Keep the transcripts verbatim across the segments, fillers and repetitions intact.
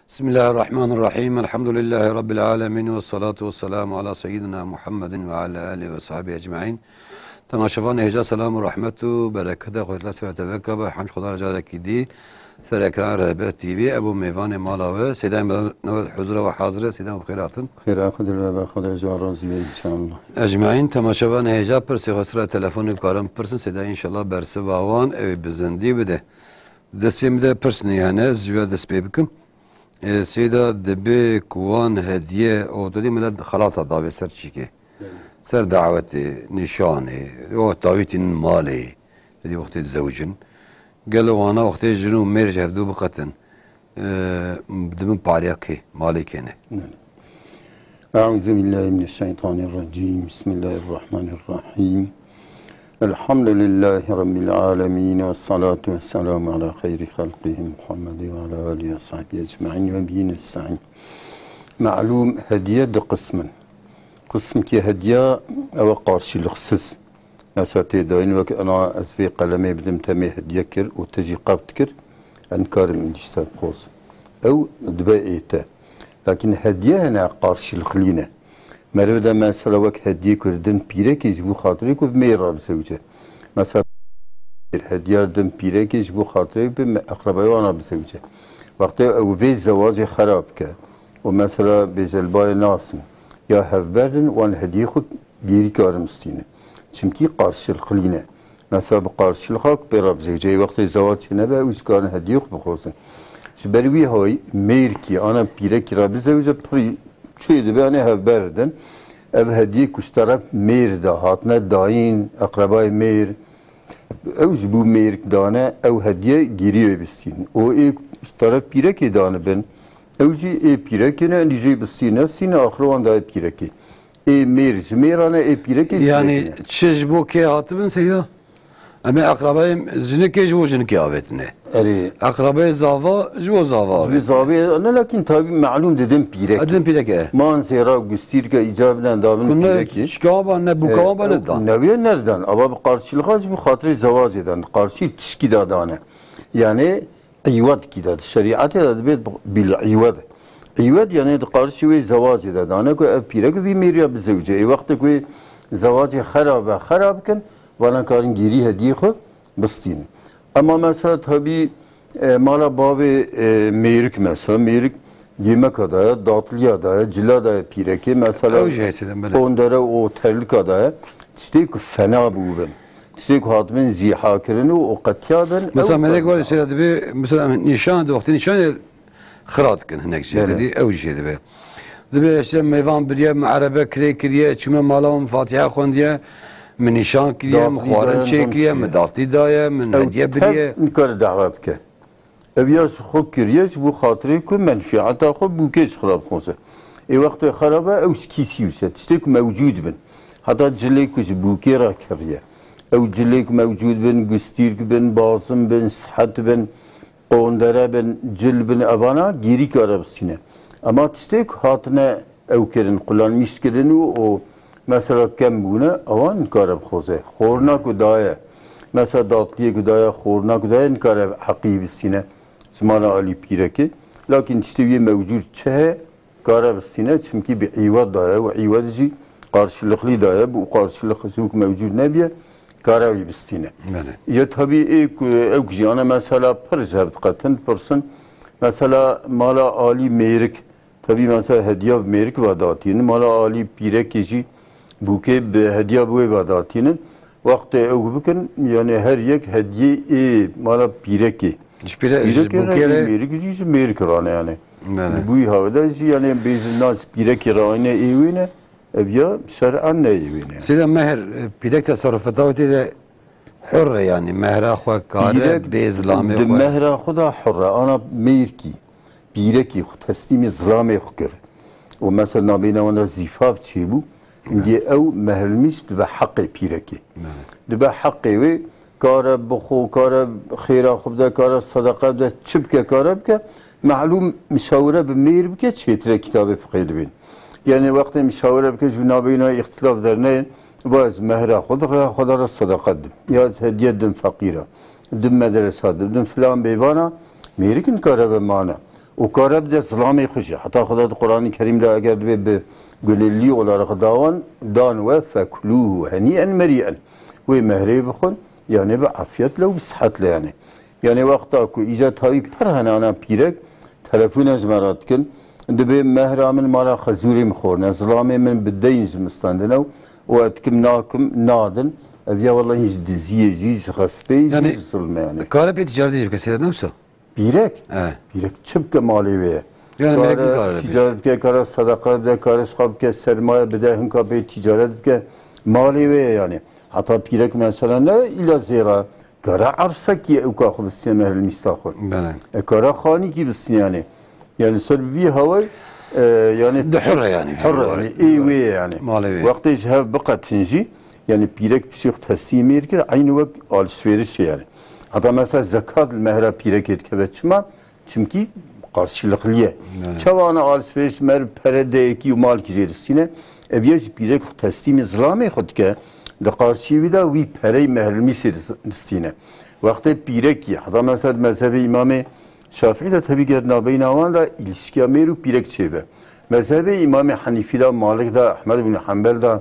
Bismillahirrahmanirrahim. Elhamdülillahi Rabbil alemin. Ve salatu ve selamu ala seyyidina Muhammedin ve ala alihi ve sahbihi ecmain. Temaşevanê hêja, selam û rehmet û bereketa Xwedê ser te veke be. Hemd Xweda re carekî dî ser ekran R B T V. Ev bû mêvanê mala we. Seyda Mehmet huzura we hazir e. Seyda, bi xêr hatin. Xêra Xwedê li we be, Xwedê ji we razî be înşallah. Ecmaîn, temaşevanê hêja, pirsê xwe sira telefonê karin pirsin. Seyda înşallah bersiva wan ew ê bi zindî bide. Destê min de pirsnê hene, ez ji we dest pê bikim. E, Seyda, dibe ku wan hediye û tu dî millet xelata davê ser çîkê. Ser dawetê, nîşanê, o dawîtînin malê, dî wextê dizewicin. Gelo wana wextê jin û mêr ji hevdû biqetin, e, dibin parêya kê, malê kê ne? Belê. Eûzubillahimineşşeytanirracîm. Bismillahirrahmanirrahim. Elhamdülillahi Rabbil alemin ve salatu ve selamu ala hayri halqihi Muhammed ve ala alihi ve sahbihi ecmaîn ve bihi nestaîn. Malûm, hediye du qism in. Qismkî hediya ew e qarşılıksız. Mesela tê dayîn, wek ena ez vê qelemê bidim te, me hediye kir û te jî qebd kir, ez nikarim îndî ji te bixwazim. Ew dibe ê te. Lakin hediye hene qarşılıklı ne. Meriv de mesela wek hediyê ku didin pîrekê ji bo xatirê ku bi mêr re bizewce. Mesela hediya didin pîrekê ji bo xatirê bi me-, eqrebayê wan re bizewce. Wextê ew vê zewacê xera bike û mesela bêje li bayê nasin ya hevber din, wan hediyê xwe gêrî karin bistînin. Çimkî qarşılıklı ne. Mesela bi qarşılıxa ku pê re bizewce, ê wextê zewac çênebe, ew jî karin hediyê xwe bixwazin. Ji ber wî hay mêrkî ana pîrekî re bizewce, pirî çê dibe, anê hevber din. Ev hediyê ku ji teref mêr de hatine dayîn, eqrebayê mêr, ew ji bo mêrik dane, ew hediye gêrî wê bistînin. Û ê ku ji teref pîrekê danibin, ew jî ê pîrekê ne, endî jê bistîne, stîne, axir wan daye pîrekê. Ê mêr ji mêr re ne, ê pîrekê ji pîrekê ne. Yanî çi ji bo kê hatibin Seyda? Em ê eqrebayê jinikê ji bo jinikê avêtine. Erê. Eqrebayê zava ji bo zava avêtine. Ji bo zavê ne, lakin tabî malûm didin pîrekê. Didin pîrekê. Man zêra gustîrke îcab ne, dabin pîrekê. Ku ne çika ba, ne bûka ba, ne dan. Newê nerdan. Ava bi qarşılıxa ji bo xatirê zewacê dan. Qarşî tişkî da dane. Yani, îwedkî de, di şerîetê de dibêt bil îwed. Îwed, yanî di qarşî wê zewacê de dane ku ev pîrek vî mêriya bizewce. Ê wextê ku wê zewacê xera be, xera bikin, vana karin gêrî hediyê xwe bistînin. Ema mesela tabî, e, mala bavê, e, mêrik mesela, mêrik yemeka daye, datliya daye, cila daye pîrekê, mesela Ew jî hesê de, belê. Qondere û terlika daye, tiştê ku fena bûbin. Tiştê ku hatibin zîha kirin û, û qetiya bin, Mesela ew melek var, mesela dibe, mesela nîşan de, wextê nîşanê xira dikin hinek jê. Belê. Didî, ew jê dibe. Dibe işte mêvan biriye, min erebe kirê kiriye, çûme mala wan, min Fatiha xwendiye, min nîşan kiriye, min Daxilî xwarin daye, çê kiriye, min daxilî daye, min hediye biriye. Ew tev nikare dawa bike. Ev ya ji xwe kiriye, ji bo xatirê ku menfîeta xwe bûkê ji xwe re bixoze. Ê wextê xera be, ew ji kîsî wise. Tiştê ku mewcûd bin. Heta cilê ku ji bûkê re kiriye. Ew cilê ku mewcûd bin, gustîrk bin, bazim bin, sihet bin, qondere bin, cil bin, evana gêrî kare bistîne. Ema tiştê ku hatine ew kirin, qulanmîş kirin û, û mesela kem bûne, ewan nikare bixoze. Xorina ku daye, mesela datliyê ku daye, xorina ku daye, nikare heqî bistîne ji mala alî pîrekê. Lakin tiştê wê mewcûd çi heye, kare bistîne, çimkî bi îwed daye û îwed jî qarşılıklı daye, bi û qarşılık ji wek mewcûd nebiye, kare wî bistîne. Belê. Ya tabî ê ku, ew ku jiyane mesela pir ji hev diqetin, pirsin, mesela mala alî mêrik, Tevî mesela hediya bi mêrik ve datînin. Mala alî pîrekê jî bûkê bi hediya bi wê ve datînin. Wextê ew bikin, yani her yek hediyê ê mala pîrekê. Ji pîre-, ji Pîrekê re bûkê jî re. Mêrik jî ji mêrik rane yani. Belê. Li bûyî havede jî yani bêjin nas pîrekê re ayne ê wê ne, ev ya şer'an ne ê wê ne. Seyda Mehr, e, pîrek teserrufeta wê tê de Hurre, yanî mehra xwe kare Pîrek bê zilamê di xwe. Mehra xwe de hurre. Ana mêrkî, pîrekî xwe teslîmî zilamê xwe kir. Û mesela nabêna wan de zîfav çêbû. Hindî ew mehrlmîş dibe heqê pîrekê. Evet. Dibe heqê wê, kare bixwe, kare xêra xwe bide, kare sedeqe bide, çi bike, kare bike. Mehlûm mişawire bi mêr bike, çêtir e kitabê fiqhê dibên. Yani wextê mişawire bike, ji nabêna îxtilaf derneyên, Va ez mehra xwe di rêya xwe de re sedeqe dim. Ya ez hediye dim feqîra. Dim medresa dim, dim filan bêvana, mêrik nikare ve mana. û kare bide zilamê xwe jî. Heta Xweda di Quranê Kerîm de eger divê bi gunilî olarak dawan dan we, fekuluhu henîen merîen. Wê mehrê bixwin, yanê bi afiyet le û bi sihet le yanê. Yanê wexta ku îca tawî pir hene ana pîrek, telefona ji me re dikin, dibê mehra min mala xezûrê min xwarine, zilamê min bi deyn ji min standine û, û ez dikim nakim, nadin. Ev ya wellahî ji diziyê jî, ji xespeyê jî, Yanî, ji zilmê yanê. Kare pê ticaretê jî bike sêre ne wisa? Pîrek? He. Pîrek çi bike malê wê ye? Yani melek Kare nikare bike. Ticaret bike, kare sedeqa bide, kare şixa bike, sermaye bide, hinka pê ticaret bike, malê wê ye yani. Heta pîrek mesela ne îla zêra, kare arsekî ewka xwe bistine mehril mîsta xwe. Bele. E kare xanîkî bistine yani. Yani ser vî haway, e, yani Di hurre yani, hurre yani, ê wê ye yani. Malê wê. Wextê ji hev biqetin jî, yani pîrek pişî xwe teslîmê kir, eynî wek alişverişê yani. Heta mesela zekat li mehra pîrekê dikeve. Çima? Çimkî qarşılıklı ye. Yani. Çawa ana alişveriş mer pere deyekî û malkî jê distîne, ev ye ji pîrek xwe teslîmê zilamê xwe dike, di qarşî wî de wî perey mehrlmîsê dis-, distîne. Wextê pîrekî, heta mesela di mezhebê Îmamê Şafîî de tevî ger nabeyna wan de îlişkiya mêr û pîrek çêbe. Mezhebê Îmamê Henîfî de, Malik de, Ehmed bin Hanbel de,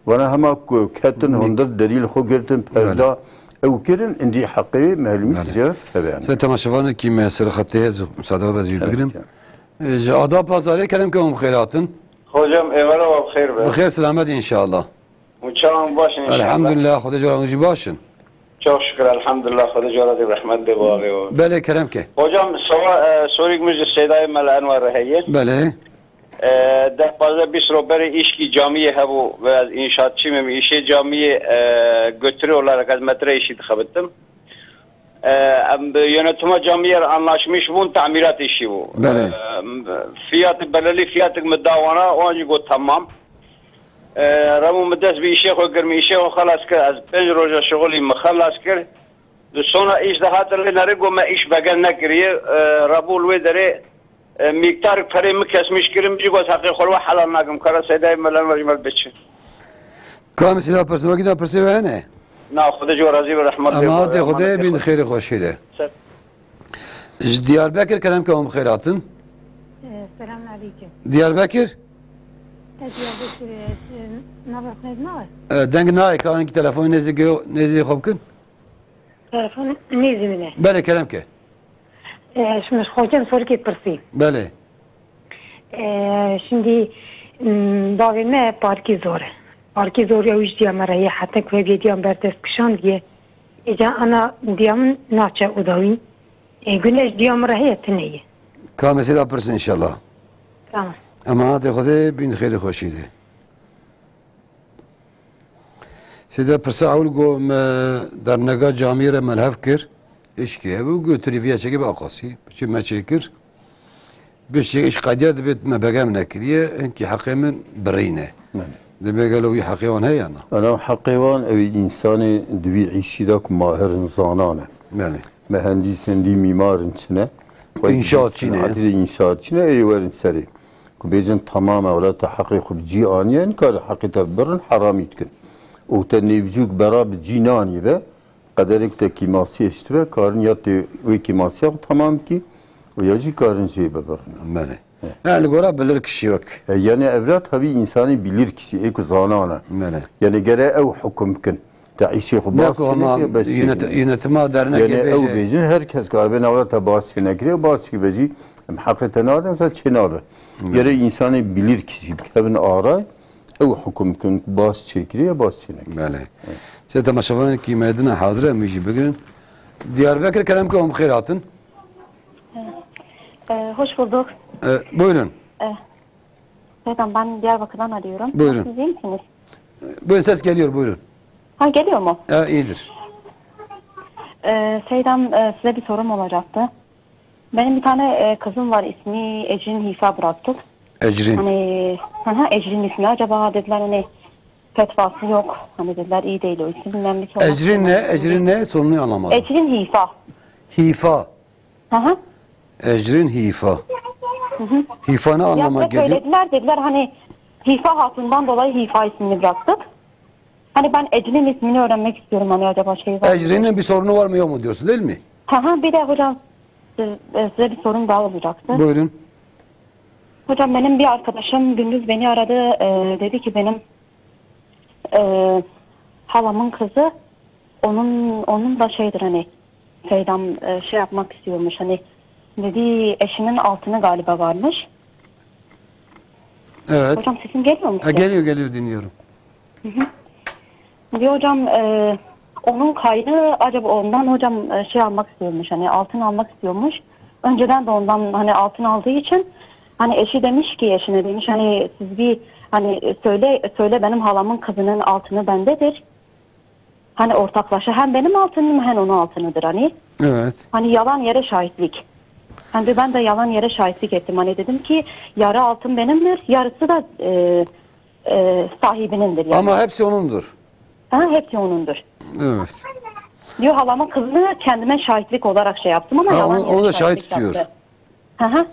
Vana hema ku ketin Nik- hundir delîl xwe girtin, Bele. perda ew kirin, indî heqê mehlûmî Bele. Ticaret keve yani. Sê temaşevanekî me ser xetê hez, müsaade ve zî Evet, bigrim. Ya. E, ji Ada Pazarê kerem ke hûn bi xêr hatin. Hocam, êvara we bi xêr be. Bi xêr selamet inşallah. Hûn çawan baş in inşallah. Elhamdülillah, Xwedê cara hûn jî baş in. Çok şükür, elhamdülillah, Xwedê cara dê rehmet dê bavê we. Belê, kerem ke. Hocam, sava, e, sorîk min ji Seydayê Mele Enwer re heye. Belê. E, deh pazdeh bîst ro berê îşkî camiyê hebû ve ez înşaatçî me, îşê camiyê, e, götürü olarak ez metre îşî dixebitim. E, em bi yönetuma camiyê re anlaşmış bûn, tamirat îşî bû. Belê. E, fiyatı belirli fiyatık mi dawana, o an jî got tamam. E, Remo mi dest bi îşê xwe kir, mi îşê xwe xelas kir, ez pênc roja şixulî mi xelas kir. Di sona îş de hatin lê nerê got me îş begel nekiriye. E, Remo li wê derê E, mîktarek perê min kesmîş kirin, jî got heqê xwe we helal nakim, kara Seydayê Melen we ji me biçin. Ka em sîda pirsin, wekî da pirsê we hene? Na, Xwedê ji we razî be, rehmet lê Ama hatê bavê, Xwedê emanet bîn lê xêrê xweşî de. Ser. Ji Diyarbekir kerem ke hûn bi xêr hatin. Ee, Selamun aleyküm. Diyarbekir? E, Diyarbekir, e, e, nava xwe ne? E, deng nayê, ka hinkî telefonê nêzî gê-, nêzî xwe bikin. Telefon nêzî min e. Belê, kerem ke. Ee, şimdi hocam soru ki pirsî. Belê. Ee, şimdi, m, bavê me parkî zor e. Parkî zor ya wî ji diya me re ye, heta ku hevî diya me berdest kişandiye. Êca ana diya min naçe odawî. Ee, güneş diya me re heye tine ye. Ka mesela pirsin inşallah. Tamam. Emanet Xwedê bîn xêrê xweşî de. Sêde pirsa ewil got me dernega camiyê re me li hev kir. Îşkê hebû, got, "Tu rî viya çekê bi aqasî." Çi me çêkir? Biştê îş qediya dibê me begem nekiriye, hinkî heqê min birîne. Belê. Dibê gelo wî heqê wan heye ya na? Ana heqê wan, ew însanê di vî îşî de ku mahir in, zanan e. Belê. Mehendîs in, dî mîmar in, çi ne? Xwe Înşaatçî ne? Senatî de înşaatçî ne, ê werin serê. Ku bêjin, "Tamam e, wela te heqê xwe bi cî aniye, nikare heqê te bibirin, heramî dikin." Û te nêvcûk bera bi cî nanî be, qederek te kîmasiyê ji te be, karin ya tê wê kîmasiya xwe temam bikî û ya jî karin jê bibirin. Belê. He. He, li gora bilirkişî wek. E, yani evra tabii insanê bilirkişî, ê ku zanan e. Belê. Yani gere ew hukum bikin. Te îşê xwe Ne bas ku çê ama nekiriye, bes çê yönet-, nekiriye. Yönetima dernekê Yani ew bêje. bêjin, her kes karibe navra te bas çê nekiriye, bas çê bejî, em heqê te nadin, sen çê nabe. Belê. Gere insanê bilirkişî bikevin aray, ew hukum bikin, bas çê kiriye, bas çê nekiriye. Belê. Evet. Sê temaşevanekî me dina hazir e, em wî jî bigirin. Diyarbekir kerem ke hûn bi xêr hatin. Ee, hoş bulduk. Ee, buyurun. Ee, Seydan, ben Diyarbakır'dan arıyorum. Buyurun. Siz iyi misiniz? Buyurun, ses geliyor, buyurun. Ha, geliyor mu? Ha, iyidir. Ee, Seydan, e, size bir sorum olacaktı. Benim bir tane, e, kızım var, ismi Ecrin Hisa bıraktık. Ecrin. Hani, hı hı, Ecrin ismi. Acaba dediler hani fetvası yok. Hani dediler iyi değil o isim. Bilmem bir sormak Ecrin istiyorum. Ne? Ecrin ne? Sonunu anlamadım. Ecrin Hisa. Hifa. Hı hı. Ecrin Hifa. Hı hı. Hifa ne anlama Ya da geliyor? Söylediler, dediler hani Hifa Hatun'dan dolayı Hifa ismini bıraktık. Hani ben Ecrin ismini öğrenmek istiyorum, hani acaba şey var mı? Ecrin'in bir sorunu var mı yok mu diyorsun, değil mi? Hı hı, bir de hocam, Siz, e, size bir sorum daha olacaktı. Buyurun. Hocam, benim bir arkadaşım gündüz beni aradı. E, dedi ki benim, e, halamın kızı onun, onun da şeydir hani, Seydam, e, şey yapmak istiyormuş hani, dedi eşinin altını galiba varmış. Evet. Hocam, sesim geliyor mu size? Geliyor, geliyor, dinliyorum. Hı hı. Diyor hocam, e, onun kaynı acaba ondan hocam, e, şey almak istiyormuş, hani altın almak istiyormuş. Önceden de ondan hani altın aldığı için hani eşi demiş ki eşine demiş hani siz bir hani söyle söyle benim halamın kızının altını bendedir. Hani ortaklaşa hem benim altınım hem onun altınıdır hani. Evet. Hani yalan yere şahitlik. Hem de ben de yalan yere şahitlik ettim. Hani dedim ki yarı altın benimdir, yarısı da, e, e, sahibinindir yani. Ama hepsi onundur. Ha, hepsi onundur. Evet. Diyor halamın kızını kendime şahitlik olarak şey yaptım ama Ha, yalan onu, yere onu da şahit şahitlik tutuyor. yaptı. Hı hı.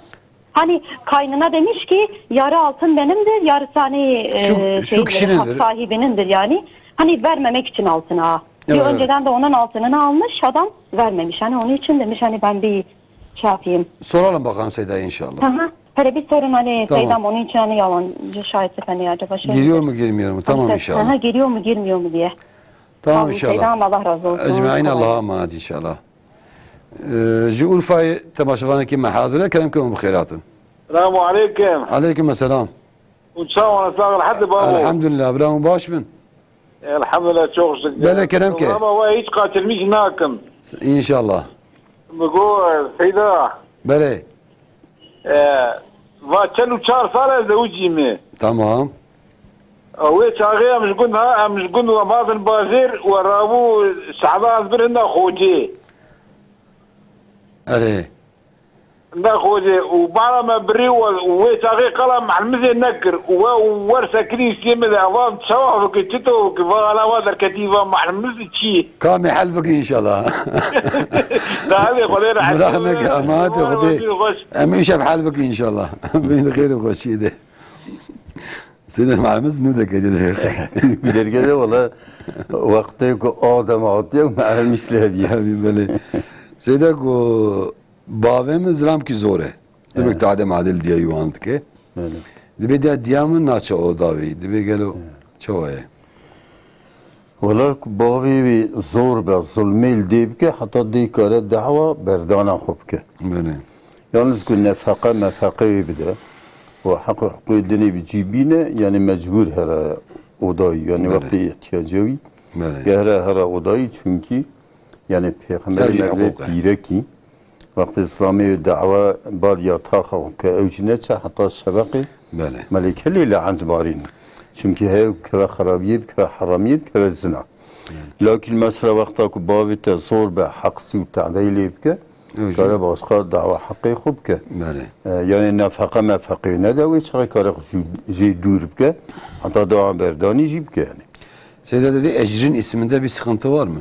Hani kaynına demiş ki yarı altın benimdir, yarısı hani, e, Şu, şu şeydir, kişinindir. hak sahibinindir yani. Hani vermemek için altına. Bir Evet. önceden de onun altınını almış adam, vermemiş. Hani onun için demiş hani ben bir şey yapayım. Soralım bakalım Seyda inşallah. Hı hı. Hele bir sorun hani Tamam. Seydam onun için hani yalancı şahitlik hani acaba şey Giriyor midir? mu girmiyor mu? Tamam Hani inşallah. Hı hı, giriyor mu girmiyor mu diye. Tamam Tamam, inşallah. Seydam, Allah razı olsun. Ecmaîn Kolay Allah'a gelsin. emanet inşallah. Ee, ji Urfayê temaşevanekî me hazir e, kerem ke hûn bi xêr hatin. Selamu aleykum. Aleykum selam. Û çawan, sax rehet babo. Elhamdülillah, bira hûn baş bin. Elhamdülillah, çok şükür. Belê, kerem ke. Ama wa hiç kaçırmış nakim. İnşallah. Bigo, Seyda. Belê. E, va çel û çar sal ez zewicî me. Tamam. Wê çaxê em ji gund ha, em ji gund we hatin bajêr, we rabû Şehbaz bir hinda Xocê. Erê. Hinda Xocê û bala me birî we, wê çaxê qala Mehlmizê nekir û we û wer sekirî siyê me de evan çawa bike, çito bike, va ala wa derketî va Mehlmiz çi? Kamê hel bike inşallah. Dahilê Xwedê re Mirah neke, emanetê Xwedê. Em îşev hel bike inşallah. Bîn xêr û xweşiyê de. Seyda Mehlmiz nû deke de. Derge de wala wextê ku Adem hatiye û Mehlmiz lê bîye. Belê. Seyda ku bavê min zilamkî zor e. Demek Evet. tade madil diye yuan dike. Belê. Dibê diya diya min naçe o davî. Dibê gelo Evet. çawa ye? Wala ku bavê wî zor be, zulmê li dê bike, heta dê kare dawa berdana xwe bike. Belê. Yalnız ku nefeqe mefeqe wî bide û heq û hiqûyê dinê bi cî bîne, yani mecbur here odayî, yani Belê. wextê ihtiyaca wî. Belê. Gehre here odayî, çunkî yani Pêxemberê Her jî mevlê hiqûq e. pîrekî, wextê Îslamê dawa bar ya taxa xwe ke ew jî neçe heta şeveqê Belê. melêke lê laent barîn. Çunkî hew keve xerabiyê, keve heramiyê, keve zina. Belê. Lakin mesela wexta ku bavê te zor be, heqsî û tadeyî lê bike, Ew jî kare başqa dawa heqê xwe bike. Belê. E, yani nefeqe mefeqê nede, wê çaxê kare xwe jû-, jê dûr bike, heta dawa berdanî jî bike yani. Seyda dedi, Ecrin isminde bir sıkıntı var mı?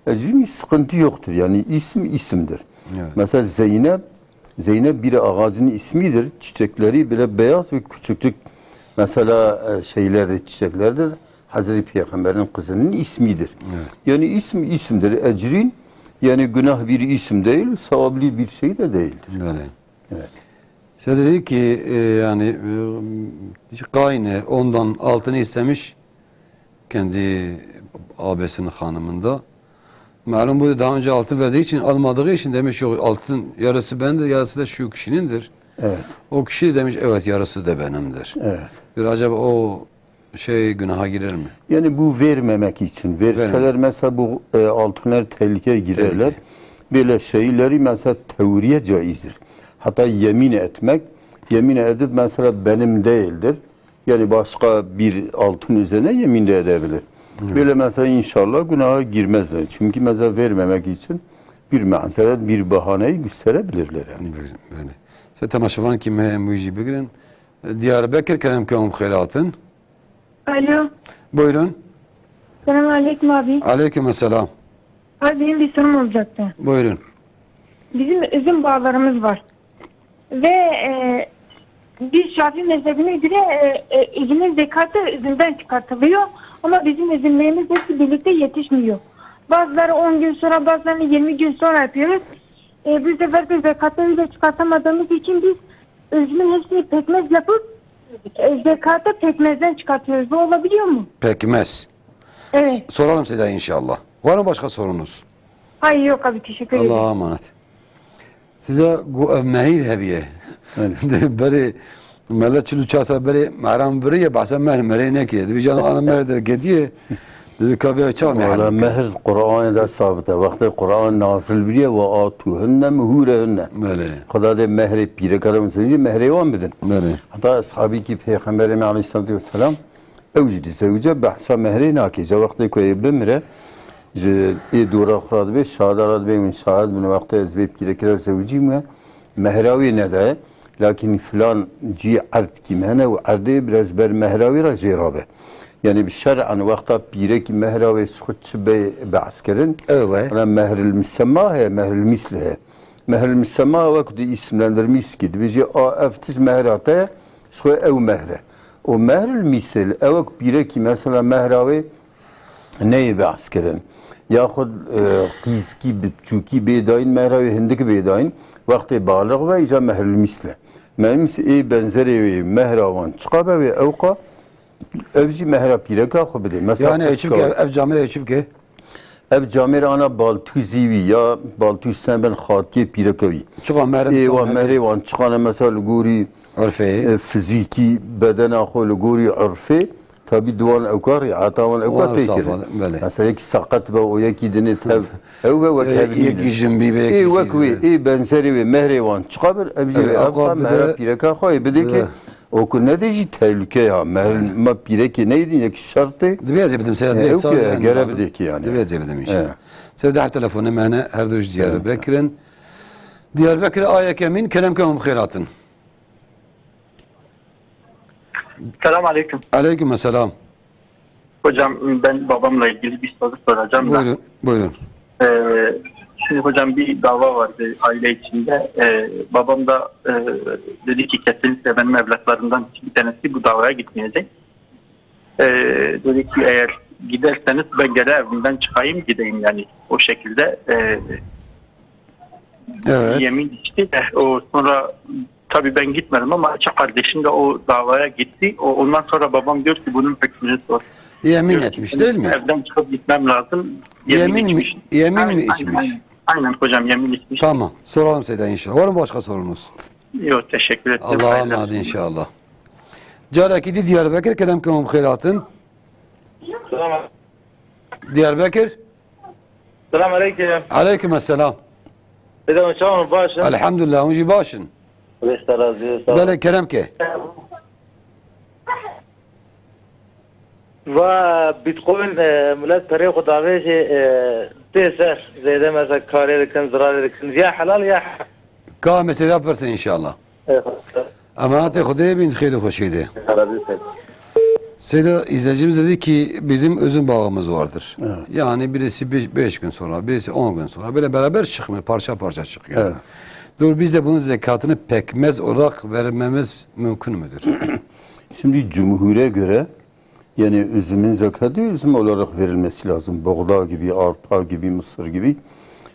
Ecrin sıkıntı yoktur. Yani isim isimdir. Evet. Mesela Zeynep, Zeynep bir ağacın ismidir. Çiçekleri bile beyaz ve küçükçük. Mesela, e, şeylerdir, çiçeklerdir. Hazreti Peygamber'in kızının ismidir. Evet. Yani isim isimdir. Ecrin, yani günah bir isim değil, sevaplı bir şey de değildir. Öyle. Evet. Sen dedi ki, e, yani, e, Kayn'e ondan altını istemiş, kendi abesinin hanımında. Malum bu daha önce altın verdiği için, almadığı için demiş, yok, altın yarısı bendir, yarısı da şu kişinindir. Evet. O kişi demiş, evet, yarısı da benimdir. Evet. Bir acaba o şey günaha girer mi? Yani bu vermemek için. Verseler Vermemek. mesela bu, e, altınlar tehlikeye girerler. Tehlike. Böyle şeyleri mesela tevriye caizdir. Hatta yemin etmek, yemin edip mesela benim değildir. Yani başka bir altın üzerine yemin de edebilir. Evet. Böyle mesela inşallah günaha girmezler. Çünkü mesela vermemek için bir mazeret, bir bahaneyi gösterebilirler yani. Böyle. Size temaşevan ki me em wî jî bigirin. Diyarbekir kerem ke hûn bi xêr hatin. Alo. Buyurun. Selamun aleyküm abi. Aleyküm selam. Abi, benim bir sorum olacaktı. Buyurun. Bizim üzüm bağlarımız var. Ve, e, biz Şafii mezhebine göre, e, e, üzümün zekatı üzümden çıkartılıyor. Ama bizim üzümlerimiz hepsi birlikte yetişmiyor. Bazıları on gün sonra, bazılarını yirmi gün sonra yapıyoruz. E, biz de vergi zekatı öyle çıkartamadığımız için biz üzümün hepsini pekmez yapıp, e, zekatı pekmezden çıkartıyoruz. Bu olabiliyor mu? Pekmez. Evet. Soralım size inşallah. Var mı başka sorunuz? Hayır, yok abi, teşekkür ederim. Allah'a emanet. Size gu-, e, mehir hediye. Öyle. Beri Mele çil û çar sal berê mehran biriye, behsa mehr merê nekiriye. Dibê can ana mehr derketiye. Dibê ka bê çawa mehr Wala nekiriye? Mehr Qur'anê de sabit e. Wextê Qur'an nazil biriye, "Ve atuhunne muhurehunne." Belê. Xuda dê mehrê pîreka re mehrê wan bidin. Belê. Heta eshabî ki Peyxemberê me aleyhissalatu vesselam, ew jî dizewice behsa mehrê nake. Ca wextê ku ê bimire, ji ê dora xwe re dibê, şahada re dibê, hûn şahid bin, wextê ez vê pîrekî re zewicî me, mehra wê nedaye. Lakin filan cî erd kî me hene û erdê biraz ber mehra wê re jê rabe. Yani bi şer'an wexta pîrekî mehra wê ji xwe çi bê behs kirin? Ew e. Ana mehril misemma heye, mehril mîsl heye. Mehril misemma wek di îsimlendirmî sikî dibêjê, a ev tişt mehra te ye, ji xwe ew mehr e. Û mehril mîsl, ew wek pîrekî mesela mehra wê neyê behs kirin. Yaxud, e, qîzkî bi biçûkî bê dayîn, mehra wê hindik bê dayîn, wextê baliq ve, îca mehril mîsl e. Mehril mîsl ê benzerê wê mehra wan çiqa be wê ewqa, ev jî mehra pîreka xwe bidê. Mesela Yani qirş çi bike, kawê. Ev camêrê çi bike? Ev camêr ana baltûzî wî ya baltûz sen ben xatiyê pîreka wî. Çiqa mehrê Ê wan, mehrê wan çiqane mesela li gorî Urfê. E, fizîkî bedena xwe li gorî urfê, tabî di wan ewka rî'eta wan ewka Wan tê safa, kirin. Belê. Mesela yekî seqet be û yekî dinê tev, ew be wek E, hevlî yekî ne. Jimbî be, Ê yekî wek wê, kîzî be. Ê benzerê wê mehrê wan çiqa bir, ev jî Ewê ev ewka xwe mehra bide, pîreka xwe ê bidê ki bide. Oku nedê jî tehlûke ya. Mehr Belê. Ma pîrekê neydin yek şertê. Dibê ez ê bidim, seyda E, direkt ew sağ ki yanlış gere aldım. Bidê ki yani. Dibê ez ê bidim inşallah. E. Seyda her telefonê me hene, her du ji Diyarbekir in. Diyarbekir A Y K min, kerem ke hûn bi xêr hatin. Selam aleyküm. Aleyküm selam. Hocam, ben babamla ilgili bir soru soracağım da. Buyurun, buyurun. Ee, şimdi hocam, bir dava vardı aile içinde. Ee, babam da, e, dedi ki kesinlikle benim evlatlarımdan hiçbir tanesi bu davaya gitmeyecek. Ee, dedi ki eğer giderseniz ben geri evimden çıkayım, gideyim yani o şekilde. Ee, Evet. Yemin içti. Eh, o sonra tabii ben gitmedim ama iki kardeşim de o davaya gitti. O, ondan sonra babam diyor ki bunun hükmünü sor. Yemin Diyor ki, etmiş değil mi? Evden çıkıp gitmem lazım. Yemin Yemin mi, içmiş. Yemin mi Aynen, içmiş? Aynen, aynen hocam, yemin içmiş. Tamam. Soralım Seyda inşallah. Var mı başka sorunuz? Yok, teşekkür ederim. Allah'a Hayırlı emanet olsun. İnşallah. Carekî dî Diyarbekir, kerem ke hûn bi xêr hatin. Selam. Diyarbekir. Selam aleyküm. Aleyküm selam. Dede, çawan baş in? Elhamdülillah, hûn jî baş in. Xwedê te razî be, sağ ol. Belê, kerem ke. Va Bitcoin, e, millet perê xwe davêjê, e, tê ser, zêde mesela karê dikin, zirarê dikin. Ya helal ya Ka em ê Seyda pirsin inşallah. Eyvallah. Emanetê Xwedê bin, xêr û xweşiyê de. Eyvallah, Seyda. Seyda, izleyicimiz dedi ki bizim üzüm bağımız vardır. Evet. Yani birisi beş, beş gün sonra, birisi on gün sonra böyle beraber çıkmıyor, parça parça çıkıyor. Evet. Dur, biz de bunun zekatını pekmez olarak vermemiz mümkün müdür? Şimdi cumhure göre Yani üzümün zekatı üzüm olarak verilmesi lazım. Buğda gibi, arpa gibi, mısır gibi.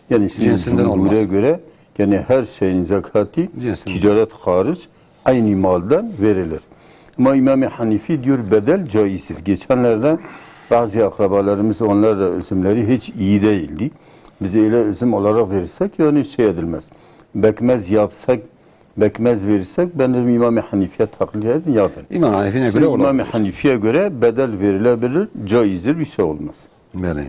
Yani şimdi Cinsinden cumhure olmaz. Göre yani her şeyin zekatı Cinsinden. Ticaret hariç aynı maldan verilir. Ama İmam-ı Hanifi diyor bedel caizdir. Geçenlerde bazı akrabalarımız onlar da üzümleri hiç iyi değildi. Biz öyle üzüm olarak verirsek yani şey edilmez. Bekmez yapsak Bekmez verirsek, ben dedim İmam-ı Hanifi'ye taklit edin, yapın. İmam Hanifi'ye göre İmam-ı Hanifi'ye göre bedel verilebilir, caizdir, bir şey olmaz. Belê.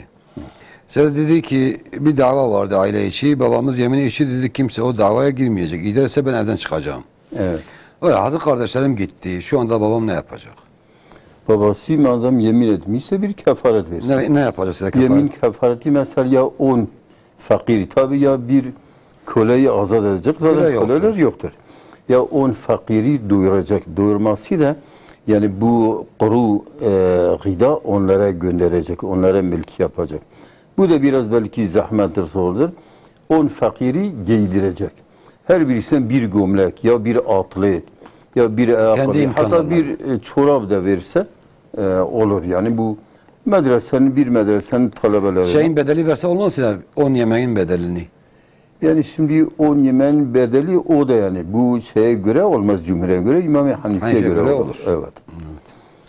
Seyda dedi ki bir dava vardı aile içi, babamız yemin içti, dedi kimse o davaya girmeyecek. Giderse ben evden çıkacağım. Evet. Öyle hazır kardeşlerim gitti. Şu anda babam ne yapacak? Babası madem yemin etmişse bir kefaret versin. Ne, ne yapacak size kefaret? Yemin kefareti mesela ya on fakiri, tabi ya bir köleyi azat edecek, zaten köleler yoktur. Ya on fakiri doyuracak. Doyurması da yani bu kuru, e, gıda onlara gönderecek, onlara mülk yapacak. Bu da biraz belki zahmettir, zordur. On fakiri giydirecek. Her birisine bir gömlek, ya bir atlet, ya bir ayakkabı, Kendi imkanlarına. Hatta bir, e, çorap da verse, e, olur. Yani bu medresenin, bir medresenin talebeleri. Şeyin bedeli verse olmaz ya, on yemeğin bedelini. Yani şimdi o yemeğin bedeli o da yani bu şeye göre olmaz, cumhuriyete göre, İmam-ı Hanifi'ye Hanifi'ye göre göre olur. olur. Evet. Evet.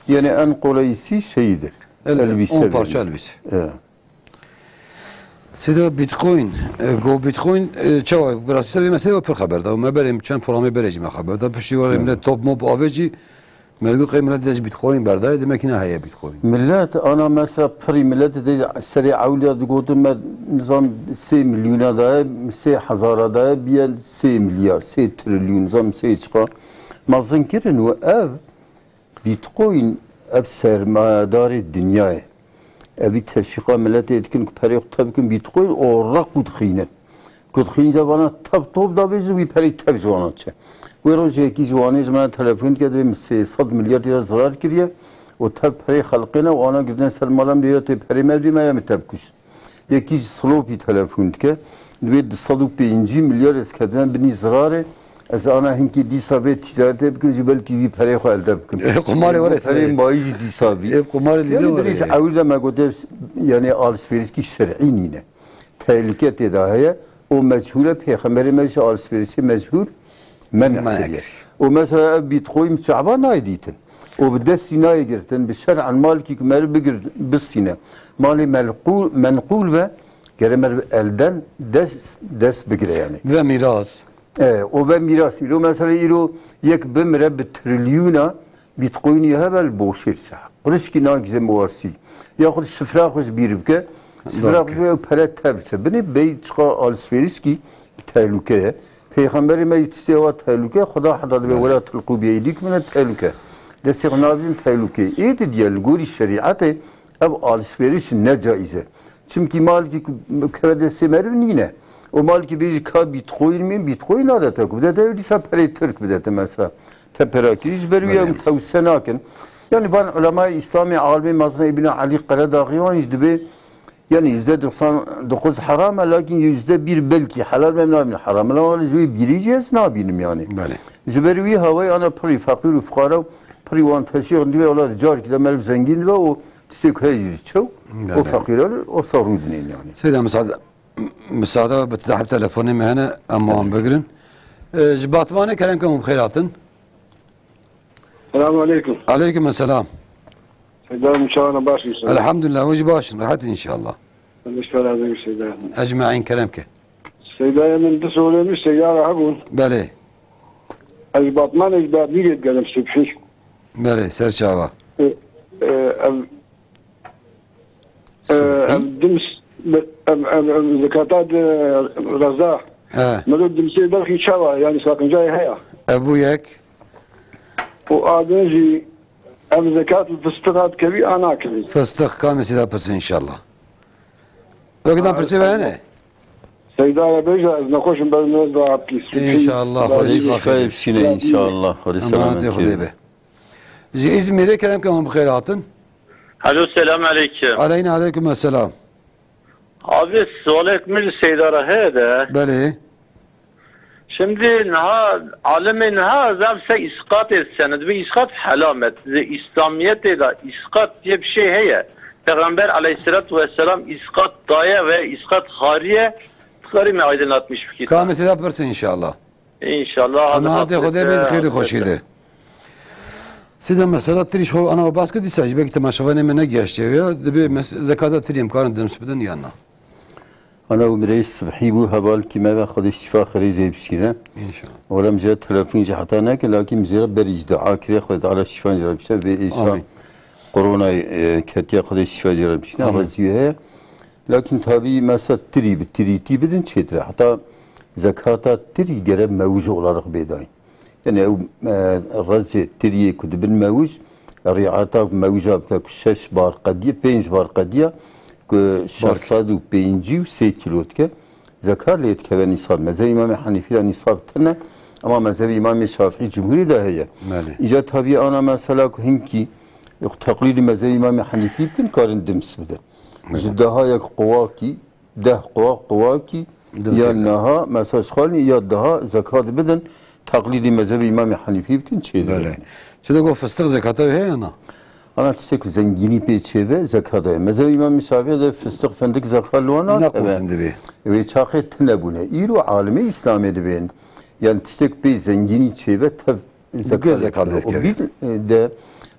Yani en kolayısı şeydir. Elbise. Elbise on parça verir. Elbise. Evet. Seyda Bitcoin, e, go Bitcoin, e, çawa, bi rastî ser vê meselê pir xeber da. Me berê çend programê berê jî me xeber da. Piştî were millet top mop avê jî, mergû qey millet de ji Bitcoin berdayê, demek ne heye Bitcoin. Millet, ana mesela pirî millet de serê ewliya digotin me nizam sê milyona daye, sê hezara daye, biyen sê milyar, sê trilyon, nizam sê çiqa. Mezin kirin û ev Bitcoin ev sermayedarê dinyayê. Evî teşwîqa miletê dikin ku perê xwe tev bikin Bitcoin û req û dixînin. Ku dixînin ca vana tev top da bêjin wî perê tev ji wana çe. Wê rojê yekî ji wanê ji me telefon dike dibê min sê sed milyar lîra zirar kiriye û tev perê xelqê ne û ana girtine ser mala min dê ya tê perê me dê me ya min tev kuşt. Yekî ji Silopî telefon dike. Dibê du sed û pêncî milyar ez ketime binî zirarê. Ez ana hinkî dîsa vê tîcaretê bikim, jî belkî vî perê xwe elde bikim. Ê, qumarê were Perê serê. Mayî jî dîsa bî. Ê, qumarê dîsa Yanî were birî ji serê. Ewil de me gote, yanî alışverişkî şer'î nîne. Tehlike tê de heye. O meçhûl e, pêxemberê me ji alışverişê meçhûl meneh Meneh kiriye. kiriye. Û mesela ev Bitcoin çava nayê dîtin. Û bi destî nayê girtin, bi şer'en malkî ku meriv bigir, bistîne. Malê melqûl, menqûl be, gere meriv elden dest, dest bigire yani. Ve miras. E, û ve miras. Îro mesela îro yek bimire bi trilyona Bitcoinî hebe li boşêr çe. Qirişkî nagizem warsî. Yaxud sifra xwe ji bîr bike. Sifra xwe Doğru. ji bîr pere tev çe. Binê bey çiqa alışverişkî tehlûke ye. Peyxemberê me yî tiştê wa tehlûke, Xuda heta dibe Evet. wela tulqû bi eydîkum ne tehlûke. Destê xwe nabînin tehlûke. Ê didiye li gorî şerîetê ev alişveriş ne caiz e. Çimkî malkî ku keve destê meriv nîne. O malkî bêjî ka Bitcoin min, Bitcoin nade te ku bide te dîsa perê Tirk bide te mesela. Te perakirî ji ber wî Belê. em tewse nakin. Yani van ulemay Îslamê alimê mezin Îbn Elî Qeredaxî wan jî dibê Yani yüzde doksan dokuz haram e, lakin yüzde bir belkî helal be, em nabînin haram. Lan wele ji wê bîrî jî ez nabînim yani. Belê. Ji ber wî hawayê ana pirî feqîr û fuqara û pirî wan teşîx dibe, wela carkî de meriv zengîn dibe û tiştê ku heye jî çew, Belê. o feqîran o sa rûdinên yani. Seyda, misade, misade bi deheb telefonê me hene, em wan bigirin. Ee, ji Batmanê kerem ke hûn bi xêr hatin. Selamun aleyküm. Aleyküm selam. Seyda, çawa ne, baş mısın? Elhamdülillah, hûn jî baş in, rehet in inşallah. Seyda. Ecmaîn, kerem ke. Seyda, min du sorê min Seyda re hebûn. Belê. Ez Batmanê ji Berdîlê digerim, Subhî. Belê, ser çava. E, e, ev, e, Subhî? ev dims, ev, ev, ev zekata de reza. He. Melo dimsê belkî çawa, yani sakıncayê heye. Ev bû yek. Û a din jî ev zekat li fistiqa dikevî a nakevî? Fistix, kamê sîda pirsin inşallah. Wek dan Ha, pirsê ve hene? Seyda ya bêje, ez nexweşim, ber nez da hapkî. İnşallah, Xwedê şifa Xwedê şifa bixşîne, inşallah. Xwedê Emanetê selamet Xwedê kê. be. Ji Îzmîrê kerem ke hûn bi xêr hatin. Alo, selam aleyküm. Aleyna aleyküm esselam. Abi, sualek min ji Seyda re heye de. Belê. Şimdi niha, alimê niha zaf se îsqatê sene, dibê îsqat helamet. Di Îslamiyetê de îsqat diye bir şey heye. Peygamber aleyhissalatu vesselam îsqat daye ve îsqat hariye. Dikarî me aydınlatmış bikî. Ka mesela pirsin inşallah. İnşallah. Ama hadi Xwedê bê di xêr û xweşî de. Size mesela tirî ji xwe ana bas kir dîsa jî belkî temaşevanê me negihaştiye ya. Dibê mes-, zekata tirî em karin dims bidin yan na? Ana û birêz Sibhî bû, hevalkî me ve, Xwedê şîfa xirê jê bişîne. İnşallah. Ola em jê telefon jî heta neke, lakin em jê re berî jî dua kiriye, Xwedê Teala şîfa jê re bişe. Vê êşa Amîn. koronayê, e, ketiye, Xwedê şîfa jê re bişîne, Amîn. Rezî wê heye. Lakin tabî mesela tirî bi tirîtî bidin çêtir e. Heta zekata tirî gere mewij olarak bê dayîn. Yani ew, e, rezê tiriyê ku dibin mewij, riayeta mewija bike ku şeş bar qediye, pênc bar qediye, ku şeş sed û pêncî û sê kîlo dike, zekat lê dikeve nîsab. Mezhebê Îmamê Henîfî de nîsab tune, ama mezhebê Îmamê Şafî Cumhurî de heye. Belê. Îca tabî ana mesela ku hinkî teqlîdî mezhebê Îmamê Henîfî bikin, karin dims bidin. Belê. Ji dehayek quwakî, deh quwak, quwakî, Din ya zekat. Niha, mesela ji xwe ya daha zekat bidin, teqlîdî mezhebê Îmamê Henîfî bikin, çê Belê. dibin. Çi de got, fistix zekata wê heye na? Ana tiştek zengînî pê çêve zekata ye. Mezheba Îmam Şafî de fistiq, findik zekat li wan nakeve. Neqûtin dibê. Wê çaxê tune bûne. Îro alimê Îslamê dibên. Yani tiştek pê zengînî çêve tev zekat zekat dikeve. O dikeve. Bir, e, de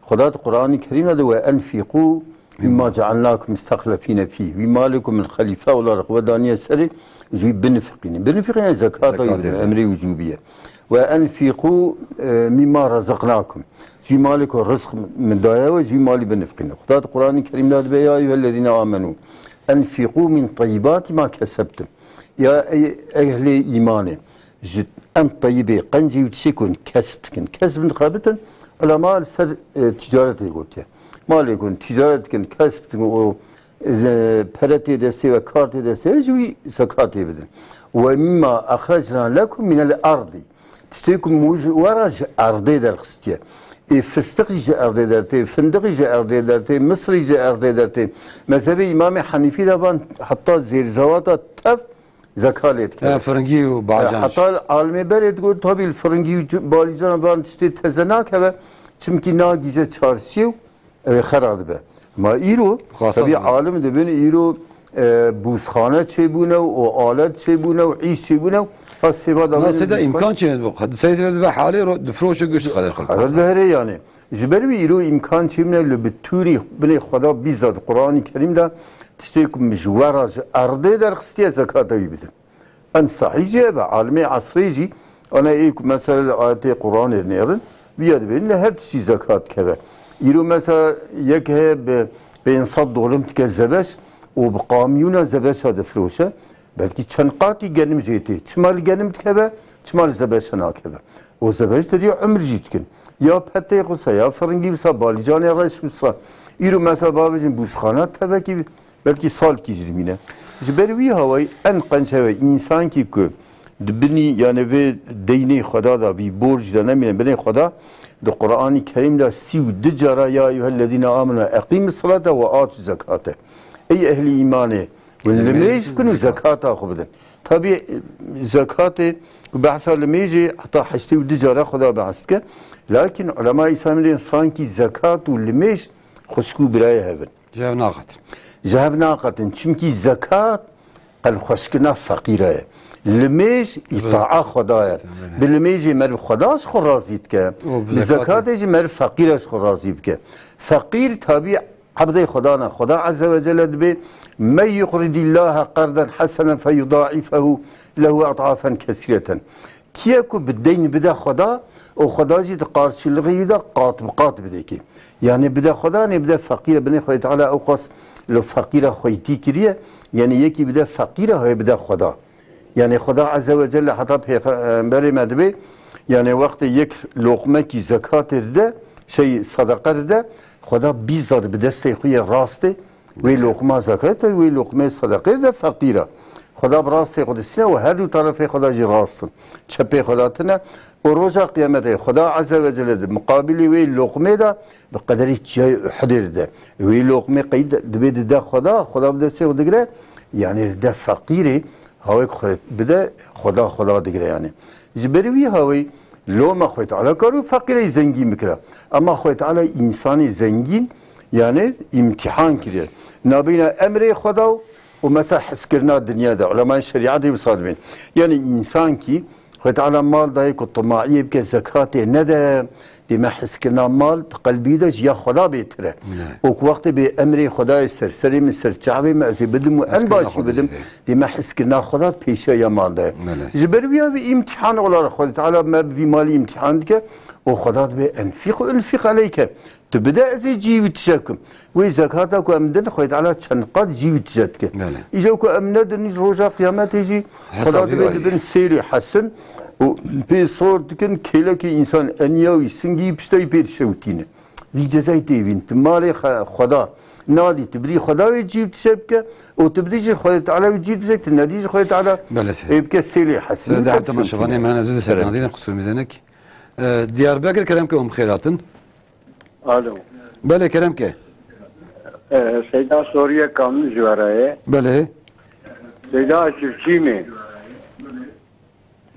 Xweda di Qur'anî Kerîm de, "Ve enfîqû mimma cealnakum mustehlefîne fîh." Wî malê ku min xelîfe olarak we daniye serê, ji wî binifiqînin. Binifiqînin zekata wî bidin, emrê wicûbî ye. "Ve enfîqû, e, mimma razaqnakum." Ji wî malê ku rizq min daye we, ji wî malî binifiqînin. Xweda di Qur'anî Kerîm de dibe, "Ya eyyuhellezîne amenû enfîqû min teyyibâti ma kesebtum." Ya ey ehlê îmanê, ji em teyibê qencî û tiştê ku kesb dikin. Kesb dixebitin, ulema li ser, e, ticaretê gotiye. Malê ku ticaret dikin, kesb dikin û, e, pere tê destê we, kar tê destê we, ji wî zekatê bidin. "Ve mimma axrecna lekum minel erdî." Tiştê ku min ji we re ji erdê derxistiye. Ê fistiqî ji erdê dertê, findiqî ji erdê dertê, misrî ji erdê dertê. Mezhebê Îmamê Henîfî de van heta zêrzewata tev zeka lê dikeve. Ya firingî û bacanj. Heta alimê berê digot, tabî li firingî û cu-, balîcana van tiştê teze nakeve, çimkî nagihîje çarşiyê û ew ê xera dibe. Ma îro, tabî alim dibin, îro, e, bûzxane çêbûne û alet çêbûne û îş çêbûne û ha sêva da. Na sêda îmkan çêne dibe. Seyda dibe halê ro-, difroşe gişt xelet xwe. Xelet bi herê yani. Ji ber wî îro îmkan çêbûne li bi tûrî binê Xweda bîza di Qur'anî Kerîm de tiştê ku min ji we re ji erdê derxistiye zekata wî bidin. En sahî jî ev e, alimê esrê jî, ana ê ku mesela li ayetê Qur'anê nêrin, viya dibêrin li her tiştî zekat keve. Îro mesela yek heye bi pênc sed dolim dike zebeş û bi kamyona zebeşa difiroşe, belkî çend qatî genim jê tê. Çima li genim dikeve, çima li zebeşa nakeve? O zebeş deriyê umr jî dikin. Ya petê xwe se, ya firingî wisa, balîcanê reş wisa. Îro mesela bavêjin bûzxana tevekî belkî salkî jî dimîne. Ji ber wî hawayî en qenc hewe însankî ku di binî, yani vê deynê Xweda de, vî borcî de nemîne binê Xweda, di Qur'anî Kerîm de sî û du cara, "Ya eyyuhellezîne amenu eqîmus salate ve atu zekate." Ey ehlî îmanê, hûn limêj bikin û zekata xwe bidin. Tabî, zekatê ku behsa limêjê heta heştê û du cara Xweda behs dike. Lakin ulema Îslamê dibên sankî zekat û limêj xwişk û birayê hev in. Ji hev naqetin. Ji hev naqetin. Çimkî zekat qelbxweşkirina feqîre ye. Limêj îtaa Xweda ye. Bi limêjê meriv Xweda ji xwe razî dike. Bi zekatê jî meriv feqîre ji xwe razî bike. Feqîr tabî ebdê Xweda ne. Xweda Azze ve Celle dibê, "Men yuqridîllâhe qerden hesenen feyudâifehu lehu ed'afen kesîreten." Kî ye ku bi deyn bide Xweda û Xweda jî di qarşilixê wî de qat bi qat bidekê. Yani bide Xweda, nê bide feqîre, binê Xwedê Teala ewqas li feqîra xweytî kiriye. Yani yekî bide feqîre, hê bide Xweda. Yani Xweda Azze ve Celle heta pêxemberê me dibê, yani wextê yek loqmekî zekatê dide, şey, sedeqe dide, Xweda bîzar bi destê xwe yê rastê, wê loqma zekatê, wê loqmê sedeqê de feqîra. Xweda bi rastê xwe distîne û her du tarafê Xweda jî rast in. Çepê Xweda tine. Û roja qiyametê Xweda Azze ve Celle di muqabilê wê loqmê de bi qederî çiyayê Uhudê dide. Wê loqmê qey de-, dibê dide Xweda, Xweda bi destê xwe digire, yani dide feqîrê, hawek xwe bide Xweda, Xweda digire yani. Ji ber wî hawî Loma Xwedê Teala kar û feqîrê zengîn bikira. Ema Xwedê Teala însanê zengîn, yani, îmtîhan kiriye. Nabîna emrê Xweda û, û mesela hizkirina dinya de. Ulemayê şerîetê wisa dibên. Yani, însan kî Xwedê Teala mal dayê ku timaiyê bike, zekatê nede, dê me hizkirina mal di qelbî de ji ya Xweda bêtir e. Ne. Û ku wextê bê emrê Xwedayê ser serê min, ser çavê min, ez ê bidim û en başî bidim, dê me hizkirina Xweda pêşiya ya mal de. Belê. Ji ber wî ya vî îmtîhan olarak Xwedê Teala me bi vî malî îmtîhan dike û Xweda dibê enfîq û unfîq eleyke. Tu bide, ez ê cî wî tije bikim. Wê zekata ku em din, Xwedê Teala çend qat cî wî tije dike. Belê. Îja ku em nedin, roja qiyametê jî Xweda dibê dibin sêrê hesin û pê sor dikin, kêlekê însan eniya wî, singî wî, pişta wî pê dişewitîne. Vî cezayê tê vîn. Tu malê xe-, Xweda nadî, tu bidî Xweda wê cî tije bike û tu bidî jî Xwedê Teala wê cî tije, tu nedî jî Xwedê Teala ê bike sêlê hesin. Seyda, heta şevanê me hene zû de serkandîne, qisûr mîzenek. E, Diyarbekir, kerem ke hûn bi xêr hatin. Alo. Belê, kerem ke. E, Seyda, soriyeka min ji we re ye. Belê. Seyda, çiftçî me.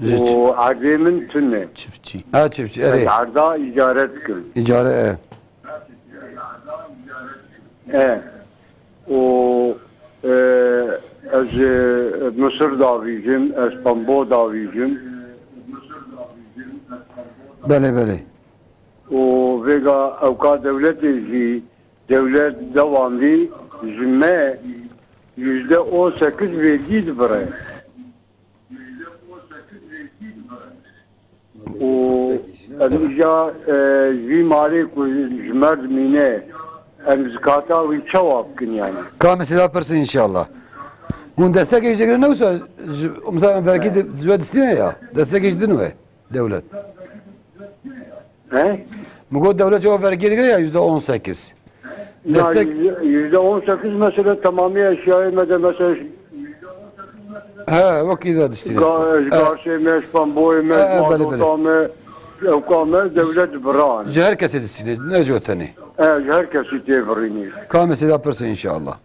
Ji çi- Û erdê min tune. Çiftçî. Ha, çiftçî, erê. Ez erda îcare dikim. Îcare, e. E, û, e, ez, e, Misir davîjim, ez Pembo davîjim. Belê, belê. Û vêga ewka dewletê jî, dewlet dewandî ji me yüzde on sekiz vergî dibire. Û em îja, e, vî malê ku ji me re dimîne, em zikata wî çawa bikin yani? Ka mesela pirsin inşallah. Hûn destekê jî digirin ne wisa, ji, mesela em vergî di, ji we distîne ya. Destekê jî din we dewlet. He? Min got dewlet cevap vergî digire ya yüzde on sekiz. Ya, Destek yüzde, yüzde on sekiz mesela tamamî eşyayê me de mesela He, wekî de diştî. Ga, ji garsê me, ji pemboyê me, He, ji he, belê, mazota belê. me, ewka me, dewlet biran. Ji her kesê diştî, ne ji tenê. E, ji her kesî tê birînî. Ka mesela pirsin inşallah.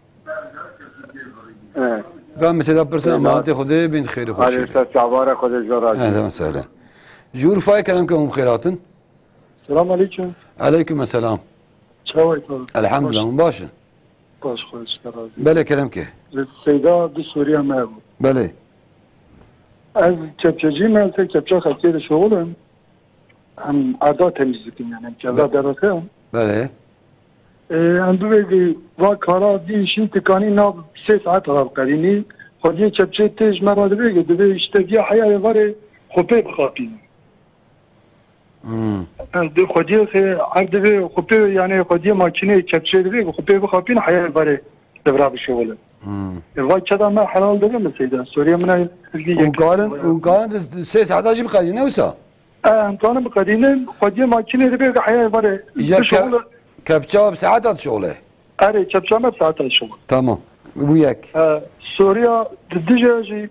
E. Ka mesela pirsin, Eyvallah. emanetê Xwedê bin xêrê Hadi xweşî. ser çavara Xwedê ji we razî. Ehlen sehlen. Ji Urfayê kerem ke hûn xêr hatin. Selam aleyküm. Aleyküm selam. Çawa yî? Elhamdulillah, hûn baş in? Baş xweş te razî. Belê kerem ke. Ji Seyda du soruya me bû. Belê. Ez kepçecî me, ez kepça xelkê dişoxulim. Em erda temîz dikin yani, em kevra derxin. Belê. Em bivêgî va kara dî işî tikanî nav sê saet ra biqerînî. Xwediyê kepçê tê ji me re dibêgî, dibê işte diya heyayê varê xwe pê bixapînî. Hmm. Di xwediyê xê erd divê xwe pê, yani xwediyê makîneyê kepçeyê divê xwe pê bixapîn heyayê varê devra bişuxulin. Hmm. E, va keda me helal dibe mi seyda? Soruya min a Hûn karin, hûn karin di sê saeta jî biqedînin, ne wisa? E, em karin biqedînin, xwediyê makînê divê ki heyayê varê bişuxulin. Kepça bi saeta dişuxule? Erê, kepça me bi saeta dişuxule. Tamam. Bu yek. E, soruya di dije jî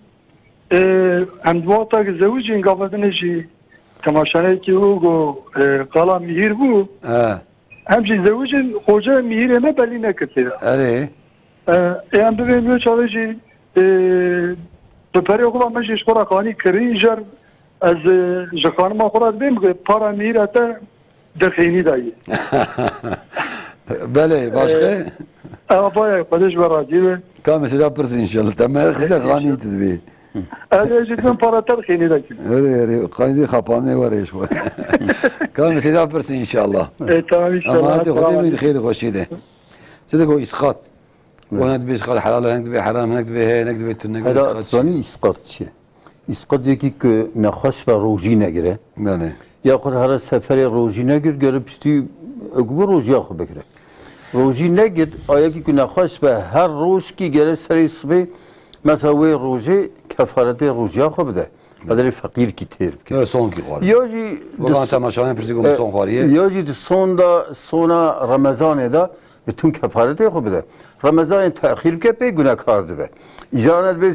E, em di wexta ku zewicîn gava din jî temaşaneyekî û go, e, qala mîhîr bû. He. Em jî zewicîn xoce mîhîrê me belî nekir tê de. Erê. E, ê em bibên wê çaxê jî, e, bi perê xwe ve me jî ji xwe re qanî kirî jer ez, e, ji xanima xwe re dibêm ku para mîhîra te Di xênî de yî. Belê, başqe? Ewa bayê, Xwedê ji we razî be. Ka mesela pirs inşallah. Te me xiste xanî tu dibê. Ez ê ji bin para te di xênî de kim. Erê, erê, xanî xapanê were ji we. Ka mesela pirs inşallah. E, tamam inşallah. Ama hadi Xwedê min xêr xweşî de. Çi digo îsqat? Wana dibê îsqat helal, hinek dibê heram, hinek dibê heye, hinek dibê tune, hinek dibê îsqat. Zanî îsqat çi? Îsqat yekî ku nexweş be rojî negire. Belê. Yaxud here seferê rojî negir, gere piştî ew bû rojiya xwe bigire. Rojî negir, a yekî ku nexweş be her rojkî gere serê sibê, mesela wê rojê kefaretê rojiya xwe bide. Qederê feqîrkî têr bike. Ya sonkî xwar. Ya jî Wala temaşanê pirsî ku e, son xwariye. Ya jî di sonda, sona Remezanê de bi tun kefaretê xwe bide. Remezanê texîr bike pê gunekar dibe. Îca ana dibe, e,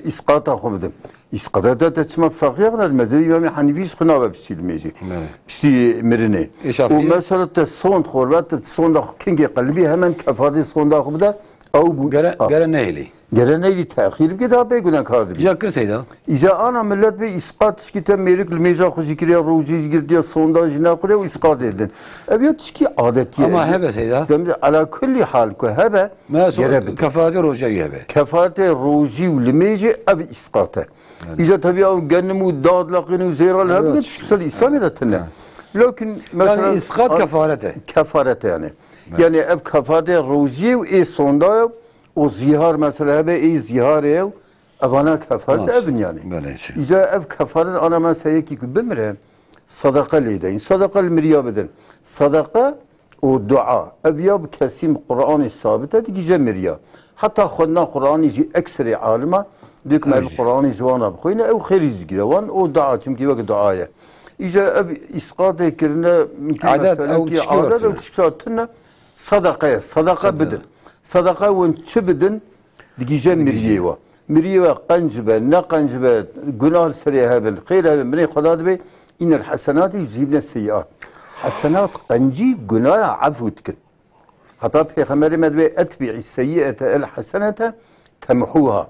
îsqata xwe bide. Îsqata te, te çima bi saxiya xwe nade? Mezhebê Îmamê Henîfî ji xwe nabe piştî limêjê. Belê. Piştî mirinê. Ê Şafî? Û mesela te sond xwe ve, te sonda xwe kingê qelibî hemen kefaretê sonda xwe bide. Ew bû Gere, îsqat. Gere nehêlî. Gere nehêlî texîr bike, daha bê gunekar dibî. Îca kir seyda. Îca ana millet bê îsqat tişkî te mêrik limêja xwe jî kiriye, rojî jî girtiye, sonda jî nexwire û îsqatê din. Ev ya tişkî adetî ye. Ama hebe seyda. Zemre ala kullî hal ku hebe, gere bike. Kefaretê rojî hebe. Kefaretê rojî û limêjê ev îsqat e. Îca tabii ew genim û dad leqîn û zêra li hev bike, tişkî ser Îslamê de tune. Lakin mesela. Yani îsqat kefaret e. Kefaret e yani. Yani ev kefaretê rojî û ê sonda ye. O zihar mesela hebe ê zihar ew, evana kefaret evin yani. Belê. Îca ev kefaret ana mesela yekî ku bimire, sadaqa lê deyin. Sadaqa li miriya bidin. Sadaqa û dua. Ev ya bi kesî Qur'anê sabit e, digîje miriya. Heta xwendina Qur'anê jî ekserê alima, dê ku me Qur'anê ji wan re bixwîne, ew xêrî jî digire wan, o dua, çimkî wek dua ye. Îca ev îsqatê kirine, mimkî Adet, meselekî ew tişkî adet, ew tişkî tune. Sadaqa ye. Sadaqa bidin. Sadaqa win çi bidin? Digîje miriyê we. Miriyê we qenc be, ne qenc be, gunah li serê hebin, xêr hebin, binê Xweda dibe, îne li hesenatî û jîbne seyiat. Hesenat qencî gunaya efû dikin. Heta Pêxemberê me dibe, etbi'î seyi'ete el hesenete temhuha.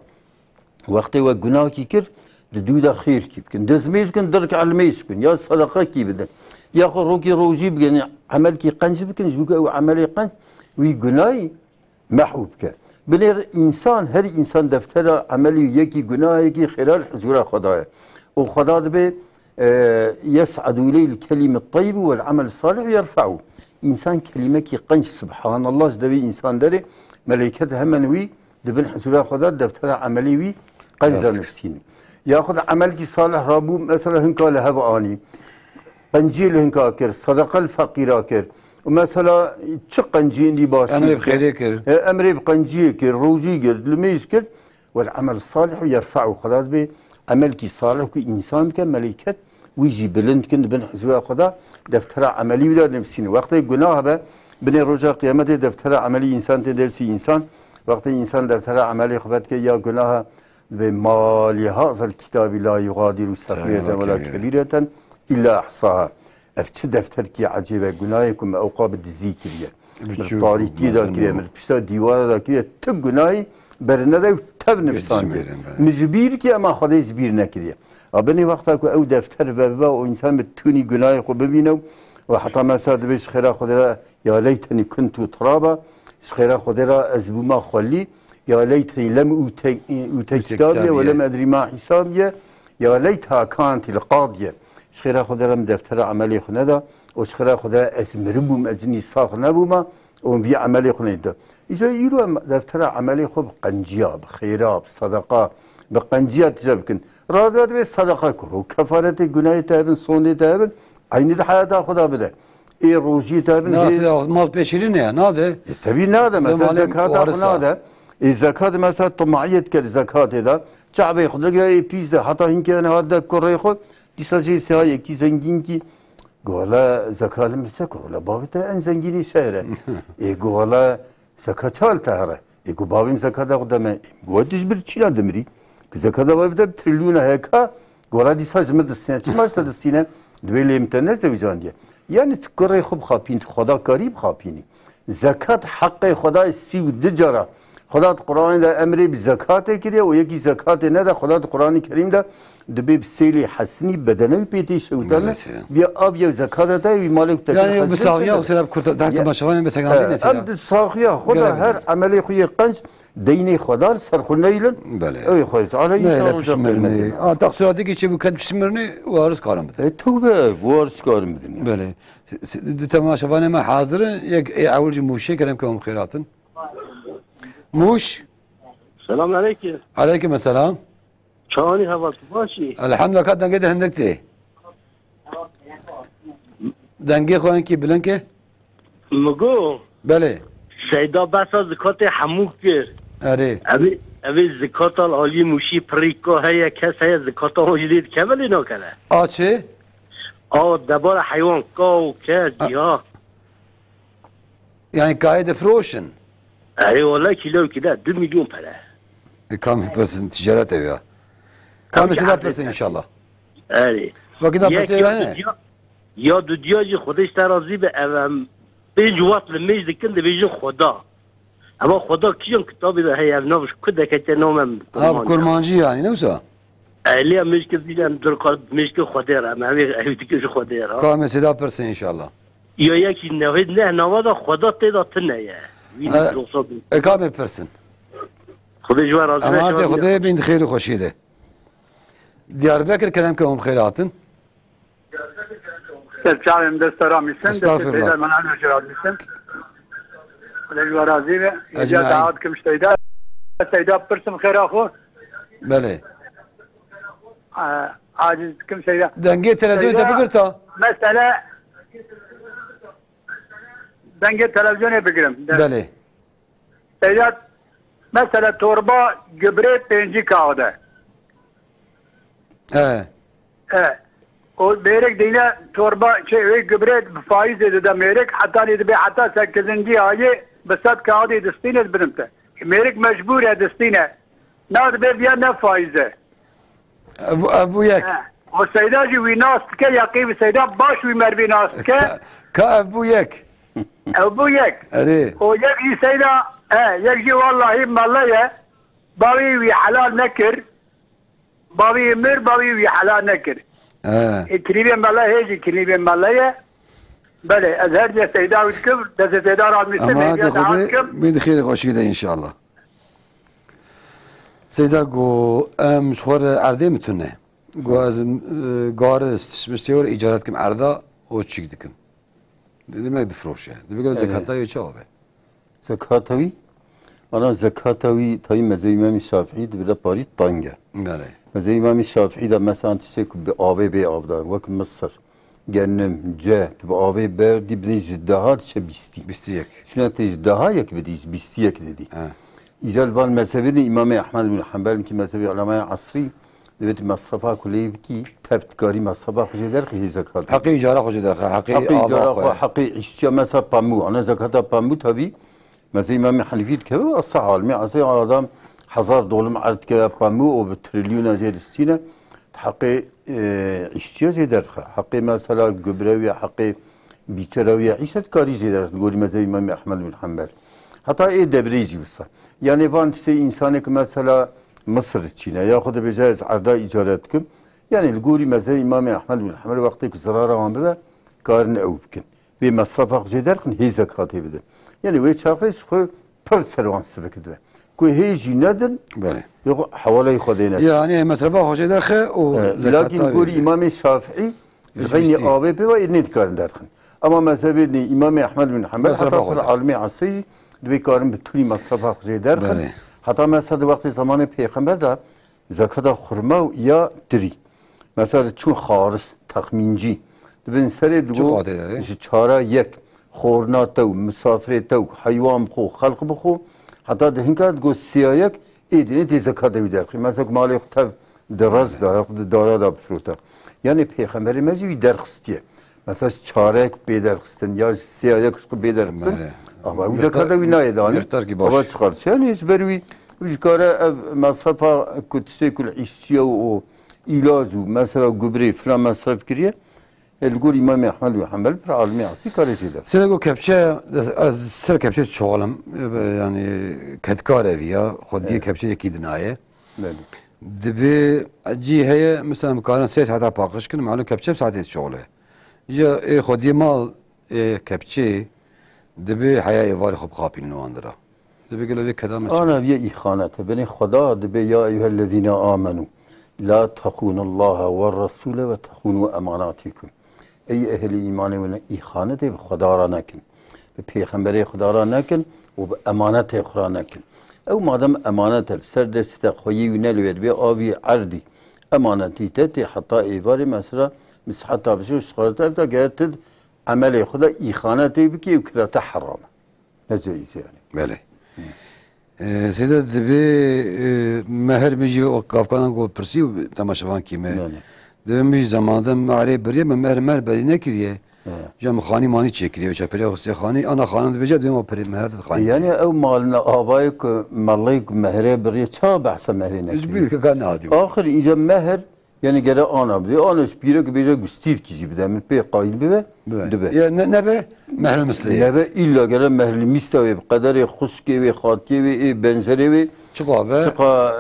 Wextê we gunahkî kir, di dû de xêrkî bikin. Dizmêj bikin, du rik'a limêj bikin. Ya sedeqekî bidin. Yaxwe rokî rojî bikin, emelkî qenc bikin, ji bo ku ew emelê qenc Wî gunahî mehû bike. Binêr însan, her însan deftera emelî yekî gunah, yekî xêra li hizûra Xweda ye. Û Xweda dibê, e, "Yes'edu ileyhil kelimut teyyibu vel amel salihu yerfe'u." Însan kelîmekî qenc, subhanallah, ji devê însan derê, meleyket hemen wî di bin hizûra Xweda deftera emelî wî qenc Rast. zanivîsîn. Yaxud emelkî salih rabû, mesela hinka li hev anî. Qenciyê li hinka kir, sedeqa li feqîra kir. Û mesela çi qenciyê dî baş Emrê bi xêrê kir. E, emrê bi qenciyê kir, rojî kir, limêj kir. Wel emel salih û yerfe'u. Xweda dibê emelkî salih ku însan dike, melîket wî jî bilind dikin, di bin hizûra Xweda deftera emelî wî de nivîsîne. Wextê gunah be, binê roja qiyametê deftera emelî însan tê destî însan. Wextê însan deftera emelê xwe vedike ya gunaha, dibê, "Ma li hazal kitabî la yugadîru seghîreten wela kebîreten îlla ehsaha." Ev çi defterkî ecêb e, gunahê ku me ewqa bi dizî kiriye. Bi Bi çû, tarîtiyê de malzeme kiriye, û min pişta dîwara de kiriye, tu gunahî berinede û tev nivîsandiye. Min ji bîr kiriye, ema Xwedê ji bîr nekiriye. A binê wexta ku ew defter vebiba û însan bi tûnî gunahê xwe bibîne û, û heta mesela dibê ji xêra Xwedê re, "Ya leytenî kuntu turaba", ji xêra Xwedê re ez bûma xwelî, "Ya leytenî lem ûte, ûte kitabiye ve lem edrî ma hisabiye, ya leytha kantil qadiye." Ji xêra Xwedê re min deftera emelê xwe neda û ji xêra Xwedê re ez mirin bûm, ez jinî sax nebûma û min vî emelê xwe neyda. Îca îro em deftera emelê xwe bi qenciya, bi xêra, bi sedeqa, bi qenciya tije bikin. Radira dibê sedeqa kuro, kefaretê gunahê te hebin, sondê te hebin, eynî di heyata xwe de bide. Ê rojiyê te hebin, Nasıl hê ya? Mal peşirî ne ya? Nade? E, tebî nade. Mesela malê zekata xwe warisa. Nade. Ê zekat mesela timaiyet kir zekatê de. Çavê xwe de ê pîs de. Heta hinkê ne hat de kurê xwe. Dîsa jê siha yekî zengîn kî. Gola zekat li min se kuro. La bavê te en zengînî şehre. Ê gola zekat çal te here. Ê ku bavên zekata xwe deme. Ê gola tu ji bir çîna dimirî. Ku zekata bavê te trilyona heka. Gola dîsa ji min distîne. Çima ji te distîne? Dibê lê min te nezewicandiye. Yani tu kurê xwe bixapîn, tu xwedakarî bixapînî. Zekat heqê Xwedayê sî û du cara. Xweda di Qur'anê de emrê bi zekatê kiriye û yekî zekatê nede. Xweda di Qur'anê Kerîm de dibê bi sêlê hesinî bedene wî pê tê şewitane. Belê. Biya av yew zekata te wî malê ku te Yani kir bi xesin saxiya kir. Xwesera bi kurta, der Ya- temaşevanê bi seknandê Evet, nesîya. Em di saxiya Xweda Gele her bidin. Emelê xwe yê qenc deynê Xweda li ser xwe neylin. Belê. Ew Xwedê Teala Ne, înşallah le roja pişt mirinê. qiymetê. A, taksiratê ki çi bu ket pişt mirinê, waris karin bide. E, tewbe, waris karin bidin. Belê. Si-, si-, di temaşevanê me hazir in, yek ê ewil ji Mûşê kerem ke hûn xêr hatin. Mûş. Selam aleyküm. Aleyküm selam. Çawanî heval, tu baş î? Elhamdülillah, ka dengê de hindik tê. Dengê xwe hinkî bilind ke? Min got. Belê. Seyda behsa zikatê hemû kir. Erê. Evê, evê zikata li aliyê Mûşî pirî ka heye, kes heye zikata wan jî lê dikeve lê nakeve. A çi? A debara heywan, ka û kes, A- giha. Yani kahê difiroşin? Erê wele kîlo kîle du milyon pere. E, kamê pirsin, ticaret ev ya. Kamê Kamê sila pirsin inşallah. Erê. Vakit da Yek pirsin ya yani. dudiya, ya dudiya jî Xwedê ji te razî be, ev em pênc wat li mêj dikin, dibêjin Xweda. Ema Xweda kijan kitabê de heye, ev nav ji ku dekete name em Ha, bu kurmancî yani, ne wisa? Ehliya mêjkê zî em dur qal mêjkê Xwedê re, em evê ew dike ji Xwedê re. Ka em ê sêda pirsin inşallah. Ya yekî navê ne nava da Xweda tê da tune ye. Wî E, doxsa bû. E, ka em ê pirsin. Xwedê ji we razî be, Emanetê şeva Xwedê bî. Bin di xêr û xweşiyê de. Diyarbekir kerem ke hûn xêr hatin. Ser çavê min dest te ramîsin, destê Estağfirullah. Seyda min alo ji ramîsin. Xwedê ji we razî be. Ecmaîn. Hêja dawa dikim ji Seyda. Seyda pirsim xêra xwe. Belê. A, aciz dikim Seyda. Dengê televizyonê te Seyda, bigirta. Mesele dengê televizyonê bigirim. Belê. Seyda, mesela torba gübre pêncî kağıde. He. E, o mêrik dîne torba, şey, wê gübre bi faîzê dide mêrik, heta nê dibe heta sekizinci ayı bi sed kağıdê distîne bidim te. Mêrik mecbur e distîne. Na dibe viya ne faîze. Ev, ev bû yek. He. O Seyda jî wî nas dike, yaqî bi Seyda baş wî mervî nas dike. Ka, ka ev bû yek. Ev bû yek. Erê. O yek jî Seyda, he, yek jî wallahî mele ye. Bavê wî helal nekir. Bavê mir, bavê wî helal nekir. He. E, kilîbê mele hê jî kilîbê mele ye. Belê, ez her cê seyda wî dikim, destê seyda razmîstim, Ama hêviya hadi daha Xwedê dikim. Bê di xêrê xweşî de inşallah. Seyda go em ji xwe re erdê min tune. Go ez, e, garis, tişmiştê were îcaret kim erda û çîk dikim. Demek difroşe. Dibê gel Evet. zekata wê çawa be? Zekata wî? Ana zekata wî tayî mezhebê Îmamê Şafîî di vira parî teng e. Belê. Mezhebê Îmamê Şafîî de mesela tiştê ku bi avê bê avdar, wek misir, genim, ce, tu bi avê berdî bidî ji deha diçe bîstî. Bîstî yek. Çuna tê ji deha yek bidî, bîstî yek didî. He. Îcar van mezhebê de Îmamê Ehmed bin Hanbel ki mezhebê ulemaya esrî, divêt mesrefa ku lê bikî, tev dikarî mesrefa xwe jê derxî hê zekat. Heqê îcara xwe jê derxe, heqê Heqê ava îcara xwe, xwe. Heqê îşçiya mesela pemû, ana zekata pemû tabi, mesela Îmamê Hanîfî dikeve, asa alimê, asa adam hezar dolim erd dikeve pemû û bi trilyona jê distîne, heqê, e, îşçiya jê derxe. Heqê mesela gubre wî, heqê bîçera wî, îşe dikarî jê derxe, gorî mezhebê Îmamê Ehmed bin Hanbel. Heta ê debrê jî wisa. Yani van tiştê insanê ki mesela Misir çîne, ya xwe dibêje ez erda îcaret dikim. Yani li gorî mezhebê Îmamê Ehmed bin Hanbel wextê ku zirara wan bibe, karin ew bikin. Vê mesrefa xwe jê derxin, hê zekatê bidin. Yani wê çaxê ji xwe pir ser wan sivik dibe. Ku hê jî nedin, Belê. Yox hewaleyê xwe dê neşin. Yani mesrefa xwe jê derxe û E, zekata Lakin wê gorî bide. Îmamê Şafîî, ji Ji xeynî bîstî. avê pê ve nêdikarin derxin. Ama mezhebê nê Îmamê Ehmed bin Hanbel, Mesrefa heta xwe pir derxin. alimê esrî jî dibê karin bi tûlî mesrefa xwe jê derxin. Belê. Heta mesela di wextê zamanê pêxember de zekata xurma û ya tirî. Mesela çûn xaris, texmîncî. Dibin serê Çi digo xatê de? ji çara yek, xorna tew, misafirê tew, heywan bixo, xelq bixo, heta di hinka digo siya yek, ê dinê tê zekata wî derxî. Mesela ku malê xwe tev di rez de, ya xwe di dara de bifirota. Yani pêxemberê me jî wî derxistiye. Mesela çarek bê derxistin, ya siya yek xwe bê derxistin. Belê. Ama ew Mixtar-, zekata wî nayê danî. mixtarkî baş. Ava çiqar. Yani ji ber wî, wî ji kare ev mesrefa ku tiştê ku li îşçiye û îlac û mesela gubrê filan mesref kiriye, e, li gor Îmamê Ehmed û Hanbel pir alimê asî karê jê de. Sê go kepçe, ez ser kepçe çoğalim, e, yani kedkar ev ya, xwediyê Evet. kepçe yekî dinaye. Belê. Dibê cî heye, mesela em karin sê saeta paqij kin, malum kepçe saetê çoğle. Ya ê xwediyê mal, ê kepçe, dibê heya êvarê xwe bixapînin wan dira. Dibê gelo vê keda me çi? Ana vê îxanete. Binê Xweda dibê ya eyyuhellezîne amenu. La texûnullaha ve resûle ve texûnû emanatîkum. Ey ehlî îmanê wine îxanetê bi Xweda re nekin. Bi pêxemberê Xweda re nekin û bi emanetê xwe re nekin. Ew madem emanet e li ser destê te xweyî wî ne li wê dibê avî erdî emanetî te tê heta êvarê mesela misiheta bişo şixarete ev de gere tid emelê xwe de îxanetê bikî û kira te heram e. Ne caîz e yani. Belê. Hı. Ee, Seyda dibê, e, mehr bijî o kavkanan ku pirsî û temaşevan kî me. Belê. Dibê min jî zamanında mehrê biriye, min mehr, mehr berî nekiriye. He. Ji min xanî manî çêkiriye, çeperiya xwe sê xanî, ana xanin dibêje, dibê ma perê mehr did xanî. Yani ew malina avayê ku melê ku mehrê biriye, ça behsa mehrê nekiriye? Ji bîr ke ka nehatî. Axir îca mehr Yani gere ana bide, ana ji pîrek bêje ku stîrkî jî bide min pê qayîl bibe, Bibe. dibe. Ya ne, nebe, mehrê mislê ye. Nebe îlla gere mehrê mîsta wê, bi qederê xwişkê wê, xatiyê wê, ê benzerê wê. Çiqa be? Çiqa,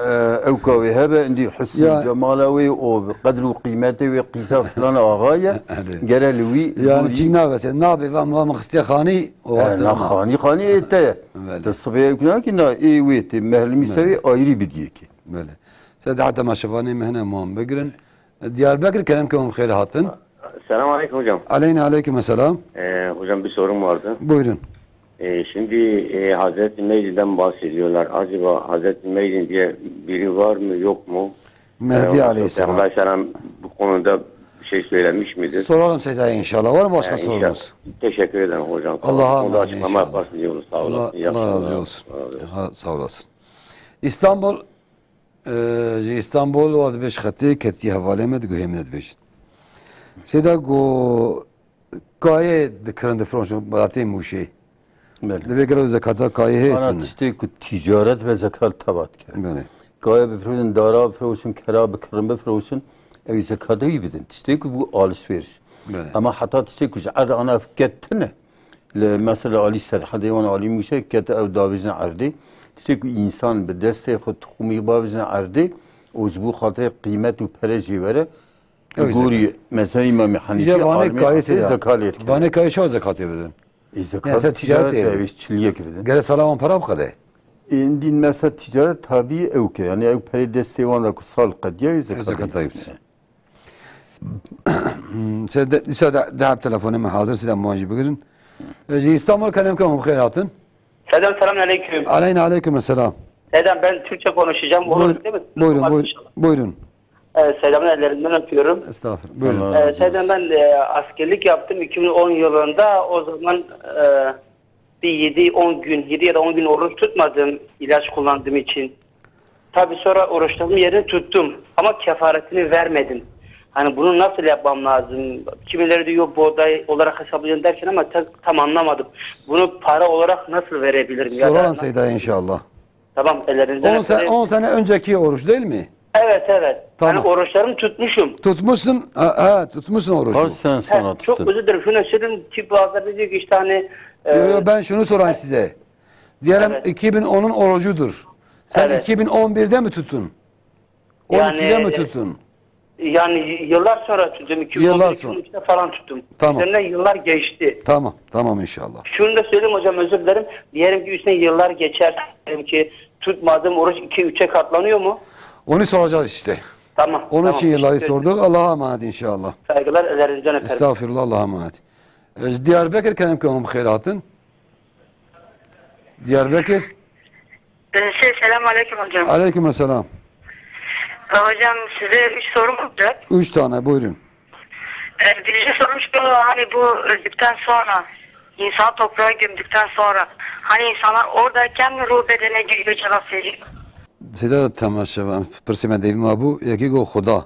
e, ewka wê hebe, indî husnî Ya. cemala wê û bi qedr û qîmetê wê qîza filan axa ye. Erê. Gere li wî Yani gorî. çî nabe, sen nabe, va, va min xistiye xanî, o E, wextê na ma. xanî, xanî ê te ye. Belê. Te sibê ew nakî, na ê wê tê, mehrê mîsta wê Belê. ayrî bidiyekê. Belê. Sed heta temaşevanê me hene wan bigirin. Diyarbekir kerem ke hûn xêr hatin. Selam aleyküm hocam. Aleyna aleyküm selam. Ee, hocam bir sorum vardı. Buyurun. Ee, şimdi e, Hazreti Mehdi'den bahsediyorlar. Acaba Hazreti Mehdi diye biri var mı yok mu? Mehdi Ee, Aleyhisselam. Peygamber Aleyhisselam bu konuda bir şey söylemiş midir? Soralım Seyda'ya inşallah. Var mı başka Ee, sorunuz? inşallah. Teşekkür ederim hocam. Allah'a Bu konuda emanet açıklama inşallah. yaparsınız diyor musun? Sağ olasın. Allah, İyi Allah razı akşamlar. olsun. Sağ olun. Ha, sağ olasın. İstanbul Ee, ji Îstanbul û dibêj xetê ketiye hevalê me, diguhê min dibêjin. Sêda ku kayê dikirin difroşin welatê Mûşê. Belê. Dibê gelo zekata kayê heye Ana tune. tiştê ku ticaret ve zekat teva dike. Belê. Kayê bifroşin, dara bifroşin, kera bikirin bifroşin, ew zekatê wî bidin. Tiştê ku bû alişveriş. Belê. Ama heta tiştê ku ji erd ana ket tune. Li mesela alî Serhedê wan alî Mûşê ket ew davêjin erdê. Tiştê ku însan bi destê xwe tixûmî bavêjin erdê û ji bo xatirê qîmet û pere jê were, Ew Gorî zekat. Mezhebê Îmamê Hanîfî Îca vanê alimê kayê asê sêda. Zeka lê dikir. Vanê kayê şa zekat ê bidin. Ê zekat Mesela ticaret ticaret ê. Ew çiliyek bidin. Gere sala wan para bixede. Ê din mesela ticaret tabi ew ke. Yani ew perê destê wan da ku sal qediya ew zekat Zekat ew. Tayyip. Se de, dîsa de, de hep telefonê me hazir, sîda muhan jî bigirin. E, ji Îstanbul kerem ke hûn bi xêr hatin. Selam, selam aleyküm. Aleyna aleyküm selam. Selam, ben Türkçe konuşacağım. Olur Buyur-, değil mi? buyurun, Olmaz buyur-, inşallah. buyurun. Ee, selamın ellerinden öpüyorum. Estağfurullah. Buyurun. Allah Ee, razı Seydem, olsun. Ben e, askerlik yaptım iki bin on yılında. O zaman e, bir yedi on gün, yedi ya da on gün oruç tutmadım ilaç kullandığım için. Tabi sonra oruçlarımı yerine tuttum ama kefaretini vermedim. Hani bunu nasıl yapmam lazım? Kimileri diyor buğday olarak hesaplayacağım derken ama ta- tam anlamadım. Bunu para olarak nasıl verebilirim? Ya da Soralım nasıl- Seyda'ya inşallah. Tamam, ellerinden On sene, öperim. on sene önceki oruç değil mi? Evet, evet. Tamam. Hani oruçlarımı tutmuşum. Tutmuşsun, ha, ha, tutmuşsun orucu. Kaç sene Heh, sonra çok tuttun? Özür dilerim. Şunu söyleyeyim. Tip bazıları diyor ki işte hani e, Yo, yo, ben şunu sorayım size. Diyelim Evet. iki bin onun orucudur. Sen Evet. iki bin on birde mi tuttun? Yani, on ikide mi tuttun? Yani yıllar sonra tuttum. Yıllar sonra. iki bin on bir, iki bin on üçte falan tuttum. Tamam. Üzerinden yıllar geçti. Tamam, tamam inşallah. Şunu da söyleyeyim hocam, özür dilerim. Diyelim ki üstüne yıllar geçer. Diyelim ki tutmadım. Oruç iki üçe katlanıyor mu? Onu soracağız işte. Tamam, Onun tamam. için yılları Teşekkür ederim. sorduk. Allah'a emanet inşallah. Saygılar, ellerinden öperim. Estağfirullah, Allah'a emanet. E, Diyarbekir, kerem ke hûn bi xêr hatin. Diyarbekir. Ee, Şey, selam aleyküm hocam. Aleyküm selam. Ee, Hocam, size üç sorum olacak. Üç tane, buyurun. Ee, Birinci sorum şu, hani bu öldükten sonra, insan toprağa gömdükten sonra, hani insanlar oradayken mi ruh bedene giriyor, cevap veriyor? Sida temaşe, pirsê me devî ma bû, yekî got Xuda.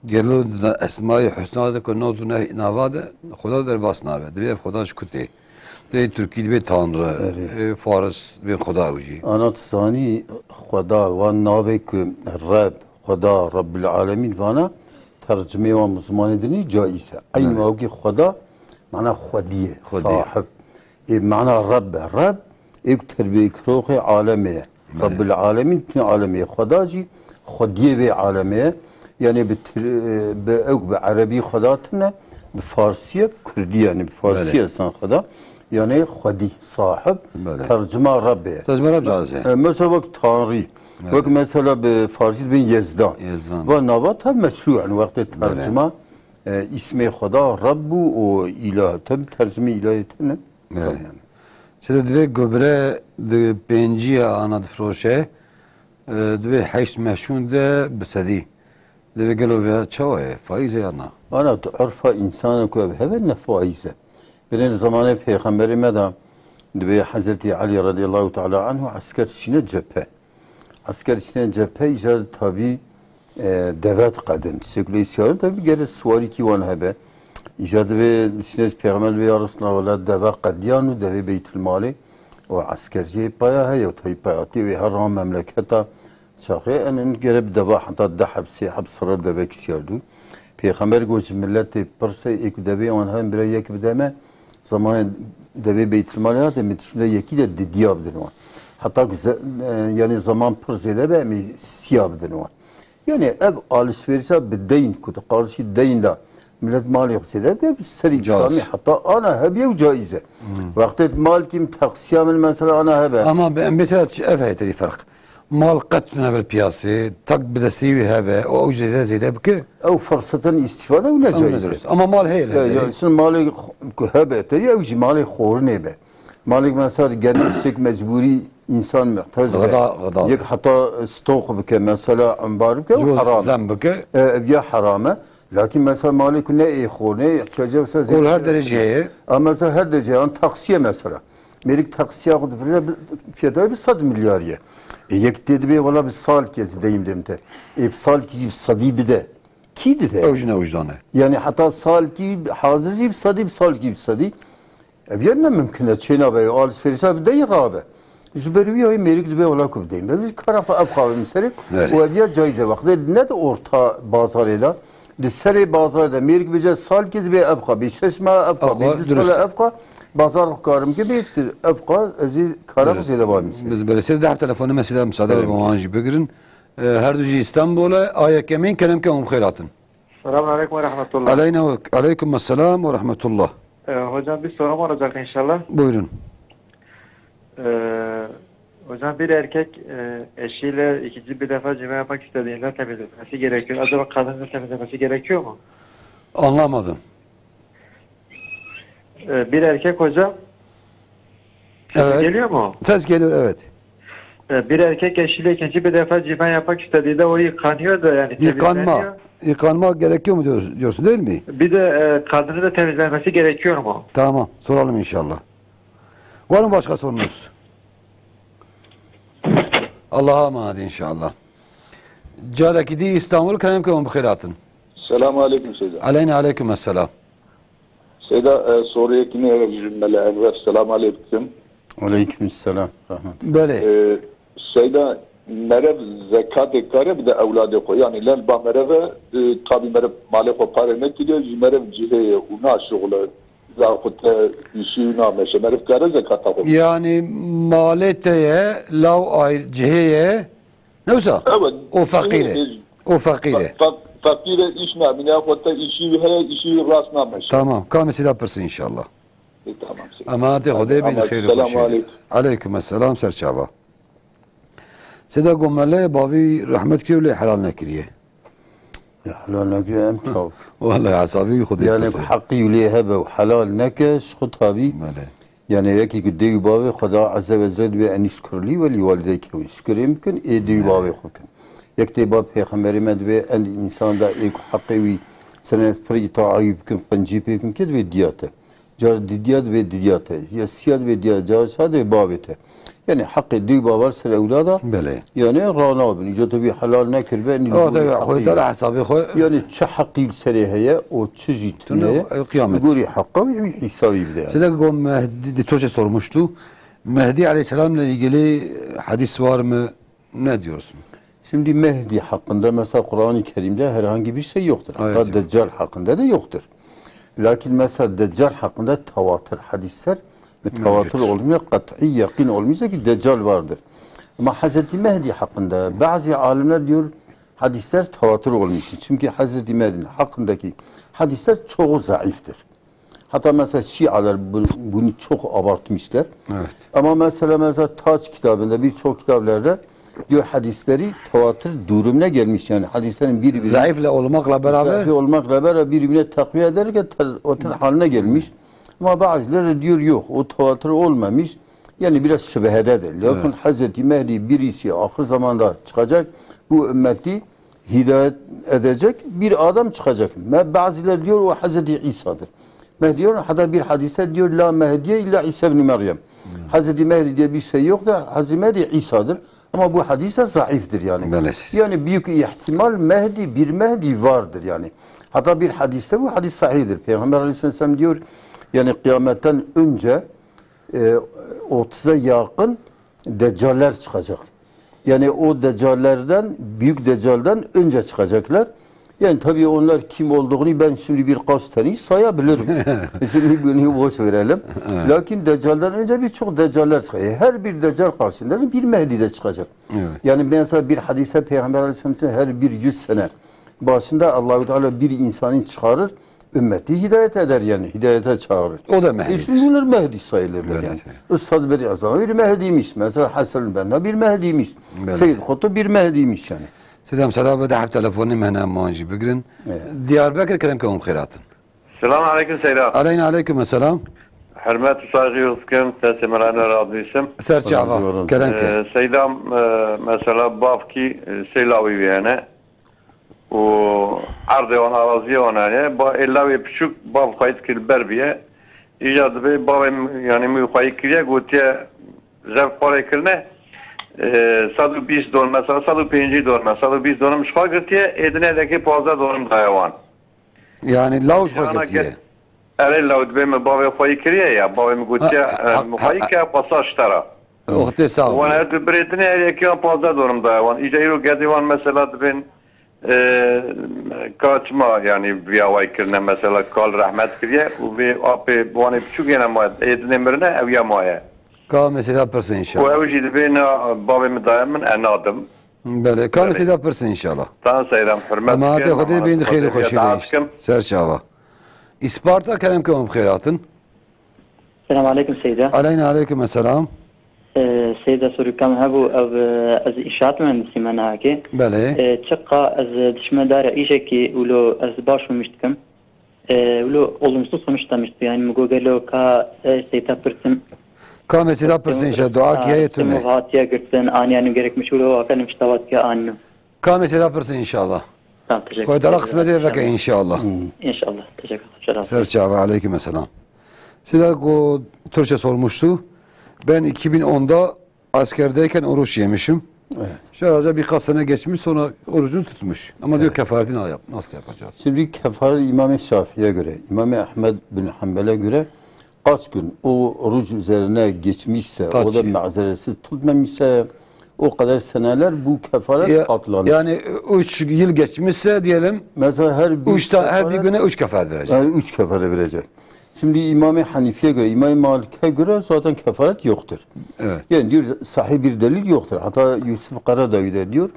Gelo di Esmayê Husna de ku nod û neh nava de Xuda derbas nabe. Dibê ev Xuda ji ku tê? Dibê Tirkî dibê Tanrı, Erê. e, Faris dibê Xuda ew jî. Ana tu zanî Xuda wan navê ku Reb, Xuda, Rebbul Alemîn vana tercimê wan bi zimanê dinê caiz e. Eyn Erê. wawkî Xuda mana Xwedî ye, Xwedî ye. Sahib. Ê mana Reb e. Reb ê ku terbêkiroxê alemê ye. Belê. Rebbul Alemîn, tîn alemê ye. Xweda jî Xwediyê vê alemê ye. Yani bi tir-, e, bi, ew bi erebî Xweda tine, bi farsî ye, bi kurdî yani, bi farsî Belê. ye sen Xweda. Yani Xwedî, sahib, Belê. tercima Rebbê ye. Tercima Reb caiz e. E, mesela wek Tanrî. Belê. Wek mesela bi farsî dibên Yezdan. Yezdan. Va nava tev meşrû yani wextê Belê. tercima, e, îsmê Xweda Reb bû û îlah. Tev tercimê îlahê tine. Belê. Yani. Sida dibê gobire di pêncî ya ana difiroşe, e, dibê heşt meşûn de bi sedî. Dibê gelo vê çawa ye? Faîz e ya na? Ana tu urfa insana ku ev heve ne faîz e. Belê zamanê Pêxemberê me de dibê Hezretî Elî radiyallahu teala anhu esker çîne cephe. Esker çîne cephe, îcar tabî, e, deve diqedin. Tiştê ku lê siyar in, tabî gere siwarîkî wan hebe. Îcar dibê, çîne pêxember dibê, ya Resulallah, wela deve qediyan û devê Beytulmalê û esker jê paya heye û tabî payatî wê her ran memleketa çaxê, en, en gere bi deva heta deh heb, sê heb sira devekî siyar dû. Pêxember got, ji miletê pirse, ê ku devê wan hebin bira yek bide me, Zamanê devê Beytulmalê hate, min tiştine yekî de didiya bidin wan. Heta ku ze-, e, yani zaman pir zêde be, em ê siya bidin wan. Yani ev alişverişa bi deyn, ku di qarşî deyn de millet malê xwe zêde bike, bi serî Caiz. Îslamî heta ana hebiye û caiz e. Hmm. Wextê malkî min teqsiya min mesela ana hebe. Ama be-, mesela çi ev heye tevî ferq. Mal qet tune ber piyasê, tak bi destê wî hebe, û ew jê zêde bike. Ew firsetin îstîfade û ne Ew ne caiz e. Dirust. Ama mal heye Ya, lê. Ya, şimdi malê xo-, ku hebe te, ew jî malê xorinê be. Malê mesela genel tiştek mecbûrî insan muhtac be. Gıda, gıda. Yek heta stok bike, mesela ambar bike, Ji ew bo haram. Zem bike. E, ev ya haram e. Lakin mesela malê ku ne ê xorinê, ihtiyacı mesela Ol her zêde. Dereceye. Ama mesela her dereceye, an taksiye mesela. Mêrik taksiya xwe difirîne bi fiyata bi sed milyar ye. E, yek tê dibê wela bi salkê ez deyim dêm te. E, bi salkî jî bi sedî bide. Kî dide? Ew jî ne wijdan e. Yani heta salkî hazir jî bi sedî, bi salkî bi sedî. Ev yer ne mimkin e, çê nabe, alişverişa bi dey rabe. Ji ber wî yayê mêrik dibê wela ku bideyim. Ez ji kara xwe ev xwe bim serê. Evet. Û ev ya caiz e. Wextê ne di orta bazarê de, di serê bazarê de mêrik bêje salkî dibê ev xwe, bê şeş meha ev xwe, Ev xwe, bê du sala dirust. Ev xwe, bazar xwe karim ki bê ev xwe, ez ê kara xwe Evet. zêde babim serê. Biz belê sê deh telefonê me sê de müsaade Evet. be wan jî bigirin. E, her du jî Îstanbul e, a yekemîn kerem ke hûn bi xêr hatin. Selamun aleyküm ve rahmetullah. Aleyna ve aleyküm selam ve rahmetullah. Ee, hocam, bir sorum olacak inşallah. Buyurun. Ee, hocam, bir erkek e, eşiyle ikinci bir defa cima yapmak istediğinde temizlenmesi gerekiyor. Acaba kadının da temizlenmesi gerekiyor mu? Anlamadım. Ee, bir erkek hocam, sesi Evet. geliyor mu? Ses geliyor, evet. Ee, bir erkek eşiyle ikinci bir defa cima yapmak istediğinde o yıkanıyor da, yani Yıkanma. temizleniyor. Yıkanma gerekiyor mu diyor- diyorsun, değil mi? Bir de e, kadının da temizlenmesi gerekiyor mu? Tamam, soralım inşallah. Var mı başka sorunuz? Allah'a emanet inşallah. Carekî dî Îstanbul, kerem ke hûn bi xêr hatin. Selamun aleyküm Seyda. Aleyna aleyküm esselam. Seyda, e, soriyekî ne ji Mele Enver. Selamun aleyküm. Aleyküm selam. Rahmet. Belê. E, Seyda, merev zekatê kare bide ewladê xwe. Yani lel ba mereve, e, tabi merev malê xwe pare nekiriye, ji merev cihê ye û naşixule. Za xwe te îşî û nameşe. Merev kare zekata xwe. Yani malê te ye, law ayr cihê ye, ne wisa? Evet. O feqîr e. Evet. O feqîr e. Fe-, fe-, feqîr e, îş namîne, xwe te îşî heye, îşî rast nameşe. Tamam. Kamê sîda pirsin inşallah. E, tamam, seyda. Emanetê Xwedê bin, Tamam, xêr û selamun xweşî. Aleyküm. Aleyküm esselam, ser çava. Seyda, go meleyê bavî rehmet kiriye û lê helal nekiriye. Ya helal nekiriye, em çav. Vallahi hesabî wî Xwedê Yani pirse. Heqî wî lê hebe û helal neke, ji xwe tabî. Belê. Yani yekî ku dê û bavê Xweda Azze ve Celle divê enî şukurlî welî walideyke wî şukurê bikin, ê dê û bavê xwe bikin. Yek tê ba Pêxemberê me divê en însan da ê ku heqê wî serê ez pir îtaayî bikim, qincî pê bikim, kê divê diya te. Cara didiya divê didiya te. Ya siya divê diya, cara çar divê bavê te. Yani heqê dê û bavar ser ewlada. Belê. Yani ranabin. Îca te vî helal nekiribe, nî Ata dûrî ya heqê Xwedê Teala ya. Hesabê xwe. Yani çi heqî li serê heye, o çi jî tune, Tune, e, qiyameti. Gorî heqa wî, wî hesabî bide yani. Seyda, go Mehdi, di Türkçe sormuştu. Mehdi aleyhisselamla ilgili hadis var mı? Ne diyorsun? Şimdi Mehdi hakkında mesela Kur'an-ı Kerim'de herhangi bir şey yoktur. Ayet Hatta yok. Deccal hakkında da yoktur. Lakin mesela Deccal hakkında tevatür hadisler ve tevatür Mevcut. Olmuyor, kat'i yakin olmuşsa ki Deccal vardır. Ama Hazreti Mehdi hakkında bazı alimler diyor hadisler tevatür olmuş. Çünkü Hazreti Mehdi'nin hakkındaki hadisler çoğu zayıftır. Hatta mesela Şialar bu- bunu çok abartmışlar. Evet. Ama mesela, mesela Taç kitabında, birçok kitaplarda diyor hadisleri tevatür durumuna gelmiş. Yani hadislerin birbirine Zayıfla olmakla beraber. Zayıf olmakla beraber birbirine takviye ederek tevatür haline gelmiş. Ama bazıları da diyor yok, o tevatür olmamış. Yani biraz şüphededir. Lakin Evet. Hazreti Mehdi birisi ahir zamanda çıkacak. Bu ümmeti hidayet edecek bir adam çıkacak. Me-, bazıları diyor o Hazreti İsa'dır. Me diyor, hatta bir hadise diyor, "La Mehdiye illa İsa ibn Meryem." Hmm. Hazreti Mehdi diye bir şey yok da Hazreti Mehdi İsa'dır. Ama bu hadise zayıftır yani. Maalesef. Yani büyük ihtimal Mehdi, bir Mehdi vardır yani. Hatta bir hadiste bu hadis sahihdir. Peygamber aleyhisselam diyor, yani kıyametten önce e, otuza yakın deccaller çıkacak. Yani o deccallerden, büyük deccalden önce çıkacaklar. Yani tabii onlar kim olduğunu ben şimdi birkaç tane sayabilirim. Şimdi bunu boş verelim. Evet. Lakin deccalden önce birçok deccaller çıkacak. Her bir deccal karşısında bir Mehdi de çıkacak. Evet. Yani mesela bir hadise Peygamber Aleyhisselam için her bir yüz sene başında Allahü Teala bir insanı çıkarır. Ümmeti hidayet eder yani, hidayete çağırır. O da Mehdidir. E şimdi bunlar Mehdi sayılırlar Öyle yani. Şey. Üstad Bediüzzaman bir Mehdiymiş. Mesela Hasan Benna bir Mehdiymiş. Öyle. Seyyid Kutub bir Mehdiymiş yani. Seyda, em seyda bide hep telefonê me hene em wan jî bigirin. Evet. Diyarbekir, kerem ke hûn bi xêr hatin. Selamun aleyküm Seyda. Aleyna aleyküm selam. Hürmet û saygı yolsun, sesê me re ne radîsim. Ser çava, kerem ke. Ee, Seyda, e, mesela bavkî, e, sê lawî wî hene. û erdê wan, araziyê wan heye. Ba ê lawê piçûk bav xweyî dikir ber biye. Îja dibê bavê min, yanî min xweyî kiriye, gotiye, zevk parê kirine, e, sed û bîst don, mesela sed û pêncî don, me sed û bîst donim ji xwe girtiye, ê dinê dekê pazdeh donim daye wan. Yani law ji xwe Cana girtiye. get-, Erê law dibê min bavê xweyî kiriye ya, bavê min gotiye, Ha, ha, e, min xweyî ha, ke, xwesa ji te re. Wextê sax Wan bû. Her du birê dinê her yekiyan pazdeh donim daye wan. Îca îro gedê wan mesela dibên, e, ka çima, yanî viya way kirine, mesela kal rehmet kiriye û vê apê wanê piçûk yene ma ê dinê mirine, ew ya maye. Ka mesela pirsin Û inşallah. Ew jî dibê na bavê min daye min, e, nadim. Belê, kamê Seyda pirsin inşallah. Tan Seyda, hürmet Emanet dikim, Xwedê emanet bin xêr û xweşî de. Ser çava. Îsparta kerem ke hûn bi xêr hatin. Selam aleykum Seyda. Aleyna aleykum selam. Ee, Seyda, sorîka min hebû, ev, e, ez înşaat mühendisî me nahekê. Belê. Ee, çiqa ez dişme dara îşekî û lo ez baş û miş dikim. Ee, wilo olumsuz sonuç da mişti. Yani mi go gelo ka, e, Seyda pirsim. Kamê Seyda pirsin inşallah. Dua ki heye tu me. Hatiye girtin, an yani gerekmiş wilo hakan miştavat ki an. Kamê Seyda pirsin inşallah. Tamam, teşekkür ederim. Xwedê Teala kısmet veke inşallah. İnşallah. Teşekkür ederim. Ser çava, aleyküm selam. Seyda, o Türkçe sormuştu. Ben iki bin onda askerdeyken oruç yemişim. Evet. Şöyle birkaç sene geçmiş, sonra orucunu tutmuş. Ama diyor, evet, kefaretini al yap-, nasıl yapacağız? Şimdi kefaret İmam-ı Şafii'ye göre, İmam-ı Ahmed bin Hanbel'e göre kaç gün o oruç üzerine geçmişse, kaç, o da mazeretsiz tutmamışsa, o kadar seneler bu kefaret ya, katlanır. Yani üç yıl geçmişse diyelim, mesela her bir üç ta-, her bir sefere güne üç kefaret verecek. Yani üç kefare verecek. Şimdi İmam-ı Hanifi'ye göre, İmam-ı Malik'e göre zaten kefaret yoktur. Evet. Yani diyor, sahih bir delil yoktur. Hatta Yusuf Karadavi de diyor,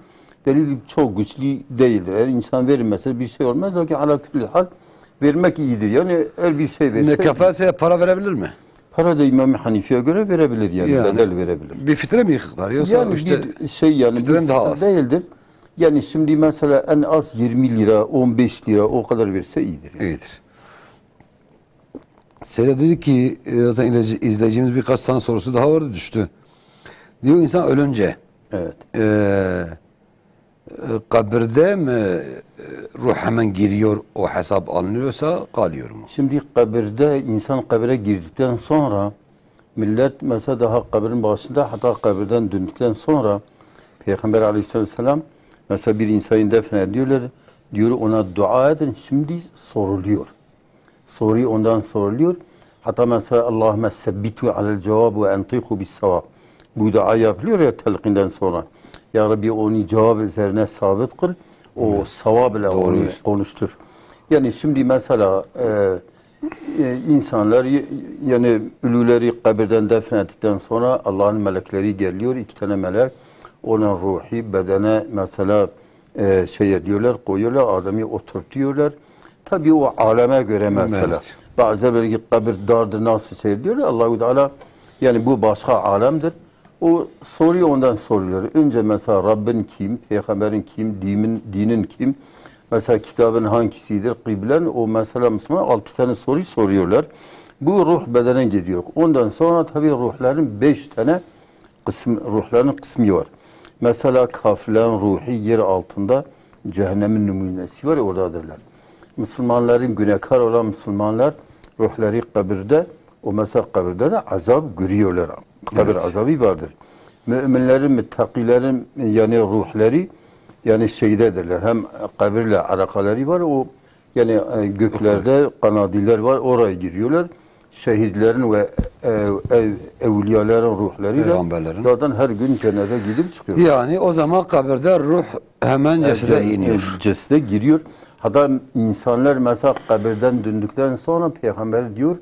delil çok güçlü değildir. Eğer insan verir mesela bir şey olmaz. Lakin ala külli hal vermek iyidir. Yani eğer bir şey verse... Ne, kefaretse para verebilir mi? Para da İmam-ı Hanifi'ye göre verebilir yani, yani bedel verebilir. Bir fitre mi yıkıklar yoksa yani işte bir şey yani, fitren bir daha fitre az değildir. Yani şimdi mesela en az yirmi lira, on beş lira o kadar verse iyidir yani. İyidir. Seyda dedi ki, e, zaten izleyici-, izleyicimiz birkaç tane sorusu daha vardı, düştü. Diyor, insan ölünce, evet, e, e, kabirde mi, e, ruh hemen giriyor, o hesap alınıyorsa kalıyor mu? Şimdi kabirde, insan kabire girdikten sonra millet mesela daha kabirin başında, hatta kabirden döndükten sonra Peygamber aleyhisselam mesela bir insanı defnediyorlar, diyor ona dua edin, şimdi soruluyor. Soruyu ondan soruluyor. Hatta mesela Allahümme sebbitu alel cevab ve entiku bis sevab. Bu dua yapılıyor ya telkinden sonra. Ya Rabbi, onu cevap üzerine sabit kıl. O sevab ile onu konuştur. Yani şimdi mesela, e, e, insanlar y-, yani ölüleri kabirden defnettikten sonra Allah'ın melekleri geliyor. İki tane melek onun ruhi bedene mesela e, şey ediyorlar, koyuyorlar, adamı oturtuyorlar. Tabii o aleme göre mesela. Evet. Bazıları belki kabir dardır, nasıl şey diyorlar. Allahu Teala, yani bu başka alemdir. O soruyu ondan soruluyor. Önce mesela Rabbin kim, Peygamberin kim, dinin, dinin kim? Mesela kitabın hangisidir, kıblen, o mesela Müslüman altı tane soruyu soruyorlar. Bu ruh bedene gidiyor. Ondan sonra tabii ruhların beş tane kısım, ruhların kısmı var. Mesela kafirlerin ruhu yer altında cehennemin nümunesi var, oradadırlar. Müslümanların, günahkar olan Müslümanlar ruhları kabirde, o mesela kabirde de azap görüyorlar. Kabir azabı vardır. Müminlerin, müttakilerin yani ruhları yani şeydedirler. Hem kabirle alakaları var, o yani, e, göklerde kanadiller var, oraya giriyorlar. Şehitlerin ve, e, ev-, evliyaların ruhları da zaten her gün cennete gidip çıkıyor. Yani o zaman kabirde ruh hemen cesede iniyor. Cesede giriyor. Hatta insanlar mesela kabirden döndükten sonra peygamber diyor,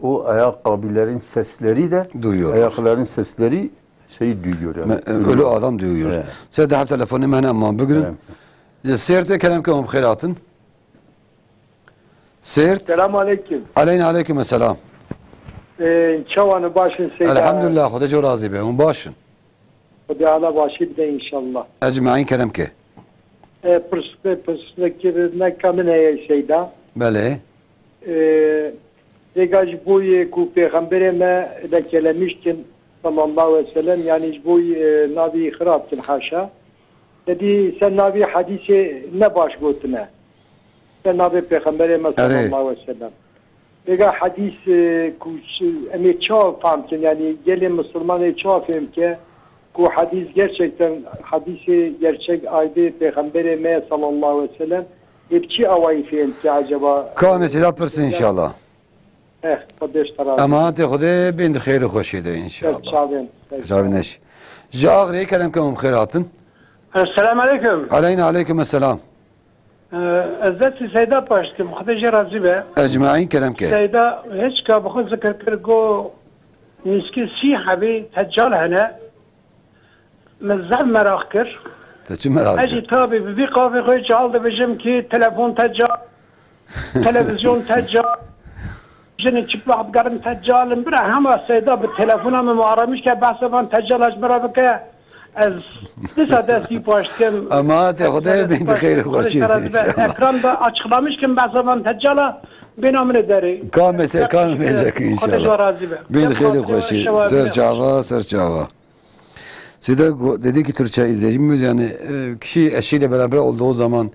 o ayakkabıların sesleri de, duyuyor, ayakların sesleri şeyi duyuyor yani. Ölü adam duyuyor. Evet. Size daha telefonu mene ama bugün. Evet. Seyirte kerem ke hûn bi xêr hatin. Sêrt. Selamun aleykum. Aleyna aleykum selam. Ee, çawan baş in Seyda? Elhamdülillah, Xwedê ji razî be. Hûn baş in? Xwedê ala başî bide înşallah. Ecmaîn kerem ke. Ee, pirs-, pirsgirêka min heye Seyda. Belê. Ee, Vêga ji bo yê ku Pêxemberê me lekelemiş kin, sallallahu aleyhi ve sellem, yanî ji bo, e, navî xirab kin, haşa. Te dî ser navî hedîsê ne baş gotine. Ser navê Pêxemberê me, erê, sallallahu aleyhi ve sellem. Vêga hedîs, e, ku ş-, em ê çawa fam kin, yanî gelê misilmanê çawa fêm ke, ku hedîs gerçekten, hedîsê gerçek aydê Pêxemberê me sallallahu aleyhi ve sellem, ê bi çi awayî fêm ke acaba? Ka mesela pirsin inşallah. Eh, Xwedê ji te razî be. Emanetê Xwedê bin di xêr û xweşiyê de inşallah. Çavên. Çavên neş. Ji Axirê kerem ke hûn bi xêr hatin. Esselamu aleykum. Aleyna aleykum esselam. Ee, ez destî Seyda paş dikim, Xwedê jê razî be. Ecmaîn kerem ke. Seyda hiç ka bi xwe zikir kir, got nîskî sî hebî deccal hene. Min zehf meraq kir. Te çi merak Ez jî kir? Tabî bi vî qafê xwe çal dibêjim ki telefon te ca, televîzyon te ca, jinê çiplaq digerin te ca, lin bira hema Seyda bi telefona min aramîş ke behsa van te ca ji min re bike. Ez disa dest wî paş dikim. Ama te Xwedê bin di xeyr û xweşî de inşallah. Ekran da açıklamış kim behsa van te ca la bêna min ê derê. Ka mese-, ka mezek inşallah. Xwedê ji we razî be. Bin di xeyr û xweşî. Ser çava, ser çava. Seyda go-, dedi ki Türkçe izleyicimiz, yani, e, kişi eşiyle beraber olduğu zaman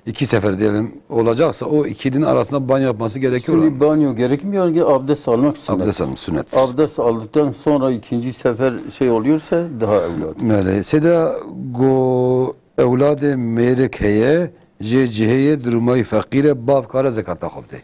iki sefer diyelim olacaksa o ikilinin arasında banyo yapması gerekiyor mu? Şimdi banyo gerekmiyor ki abdest almak sünnet. Abdest almak sünnet. Abdest aldıktan sonra ikinci sefer şey oluyorsa daha evladır. Belê. Seyda go ewladê mêrik heye, jê cihê ye, durumay feqîr e, bav kare zekata xwe bide.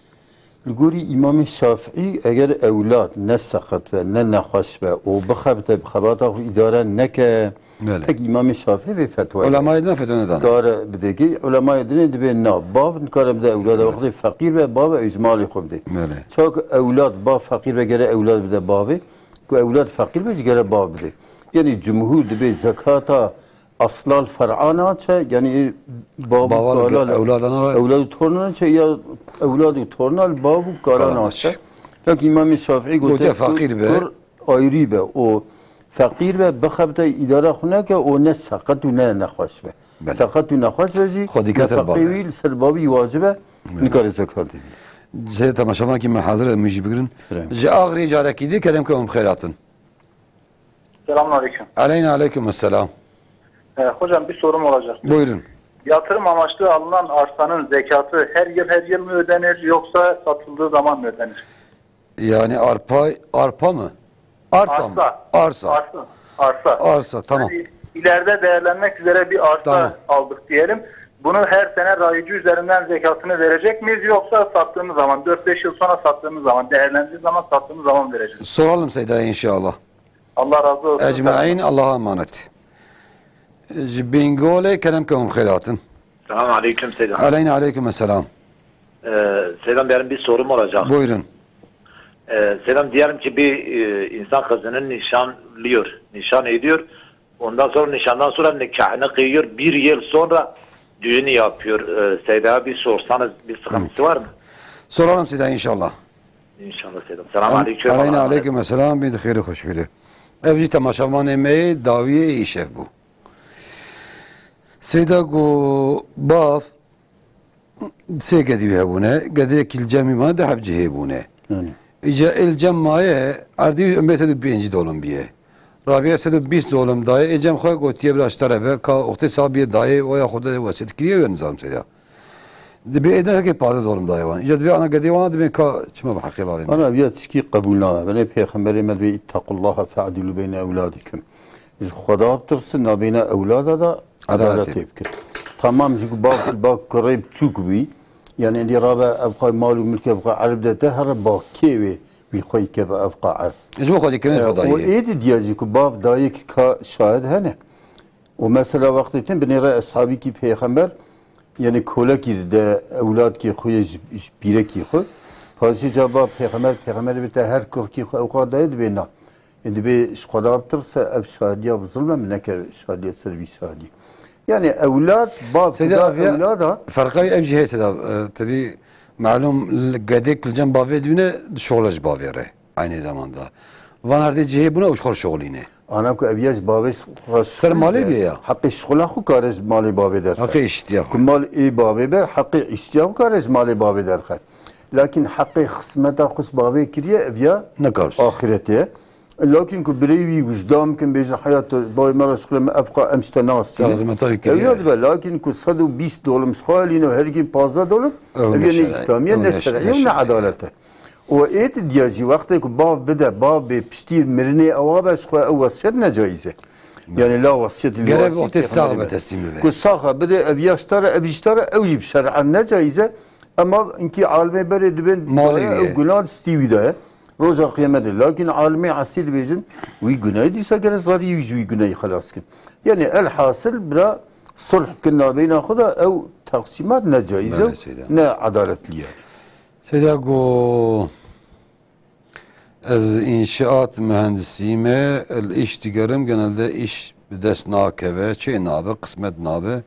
Li gorî Îmamê Şafîî eger ewlad ne seqet be, ne nexweş be û bixebite, bi xebata xwe îdare neke, Belê. Tek Îmamê Şafîî vê fetwa ye. Ulemayê din fetwa nedane. Kare bide ki, ulemayê din ê dibê na, bav nikare bide ewlada, Evet. Wextê feqîr be, bav ew ji malê xwe bide. Belê. Çawa ku ewlad, bav feqîr be gere ewlad bide bavê, ku ewlad feqîr be jî gere bav bide. Yanî cumhûr dibê zekata aslal fer'a naçe, yanî ê bav û Baval kala ge-, ewladana re- ewlad û torna naçe ya ewlad û torna li bav û kala Kala naçe. Naçe. Lakin Îmamê Şafîî gote Gote feqîr be. Kur ayrî be û feqîr be, bixebite îdara xwe neke û ne seqet û ne nexweş be. Belê. Seqet û nexweş be jî Xwedî nefeqê wî li ser bavî wacib e, Belê. Nikare zekat dî. Seyda temaşevanekî me hazir e, min jî bigirin. Belê. Ji Axirê carekî dî kerem ke hûn bi xêr hatin. Selamun aleyküm. Aleyna aleyküm esselam. Ee, hocam, bir sorum olacak. Buyurun. Yatırım amaçlı alınan arsanın zekatı her yıl her yıl mı ödenir yoksa satıldığı zaman mı ödenir? Yani arpa, arpa mı? Arsa mı? Arsa. Arsa. Arsa. Arsa. Arsa, tamam. Yani ileride değerlenmek üzere bir arsa Tamam. aldık diyelim. Bunu her sene raici üzerinden zekatını verecek miyiz yoksa sattığımız zaman, dört beş yıl sonra sattığımız zaman, değerlendiği zaman sattığımız zaman vereceğiz? Soralım Seyda'ya inşallah. Allah razı olsun. Ecmaîn, Allah'a emanet. Ji Bingolê kerem ke hûn xêr hatin. Selamun aleyküm Seyda. Aleyna aleyküm esselam. Ee, Seyda, benim bir sorum olacak. Buyurun. Ee, Seyda, diyelim ki bir, e, insan kızını nişanlıyor, nişan ediyor. Ondan sonra nişandan sonra nikahını kıyıyor. Bir yıl sonra düğünü yapıyor. Ee, Seyda'ya bir sorsanız bir sıkıntısı Hı. var mı? Soralım Seyda inşallah. İnşallah Seyda. Selamun aleyküm. Aleyna aleyküm esselam. Bin xêr û xweş bî. Ev jî temaşevanê me yê dawiyê îşev bû. Seyda got, bav sê gedî wî hebûne. Gedê kî li cem wî mane, du heb cihê bûne. Yanî. Îca ê li cem maye, erdî wî sed û pêncî dolum biye. Rabîa sed û bîst dolum daye, ê cem xwe gotiye, bira ji te re be, ka wextê sax biye dayê, waya xwe de wesiyet kiriye, wê nizanim seriya. Dibê êdî heke pazdeh dolum daye wan. Îca dibê ana gedê wan dibê ka çima bi heqê bavê me. Ana viya tişkî qebûl nabe. Belê Pêxemberê me dibê, "Îttequllaha fe'dilû beyne ewladikum." Ji Xweda bitirsin, nabêna ewlada da Edaletê. edaletê bikin. Tamam, ji ku bav, bav kurê biçûk bî. Yani êdî rabe ev qay mal û milke bi xwe erb de te here, bav kê wê wî xwe yike bi ev qa erb. Ji bo xwedîkirin ji E, Xwedayê. û êdî diya jî ku bav dayik ka şahid hene. Û mesela wextê tin binêre eshabîkî pêxember, yani kolekî dide ewladkî xwe yê ji, ji pîrekî xwe. Paşê ca ba pêxember, pêxember bête her kurkî xwe ew qa dayê dibê na. E, dibê ji Xweda bitirse ev şahdiya bi zilm e, min neke şahdiya ser vî şahidî. Yani ewlad, ba Seyda kuda aviya, ewlada. Ferqayî ev jî heye Seyda, e, tedî malum li gedêk li cem bavê dibîne, şoxle ji bavê re. Aynı zamanda. Van her dê cihê bûne û ji xwe şoxlîne. Ana ku ev ya ji bavê xwe Ser malê şixulîne, bê ya. Heqê şixula xwe kare ji malê bavê derxe. Heqê îştiya xwe. Ku mal ê bavê be, heqê îştiya xwe kare ji malê bavê derxe. Lakin heqê xismeta xwe ji bavê kiriye, ev ya Nikar. Axirete ye. Lakin ku birê wî wijdan bikin, bêjin, "Heya tu bavê me re şixule me ev qa em ji te nas." Ya xizmeta wî kiriye. Ev ya dibe, lakin ku sed û bîst dolim ji xwe elîne û herî kêm pazdeh dolim, Ew ev ne ya ne şer'î, îslamî ye, ew ne ne şer'î, ew ne şer'î. Edalet e. Û ê di diya jî wextê ku bav bide, bav bê piştî mirinê ewa be, ji xwe ew wesiyet ne caiz e. Yani la wesiyet li Gerek wesiyet wextê sax pêxemberê be, be. Teslîm bibe. Ku saxa bide, ev ya ji te re, ev jî ji te re, ew jî bi şer'an ne caiz e. Ema inkî alimê berê dibên Malê ew wî ye. Gunah stî wî de ye. Roja qiyametê. Lakin alimê esî dibêjin, wî gunahî dîsa gere zarî wî ji wî gunahî xelas kin. Yani elhasil bira sulh bikin nabeyna xwe de ew teqsîmat ne caiz e, Belê Seyda. Ne edaletli ye. Seyda got, ez înşaat mühendisiyim, el iş digerim, genelde iş bi dest nakeve, çê nabe, qismet nabe.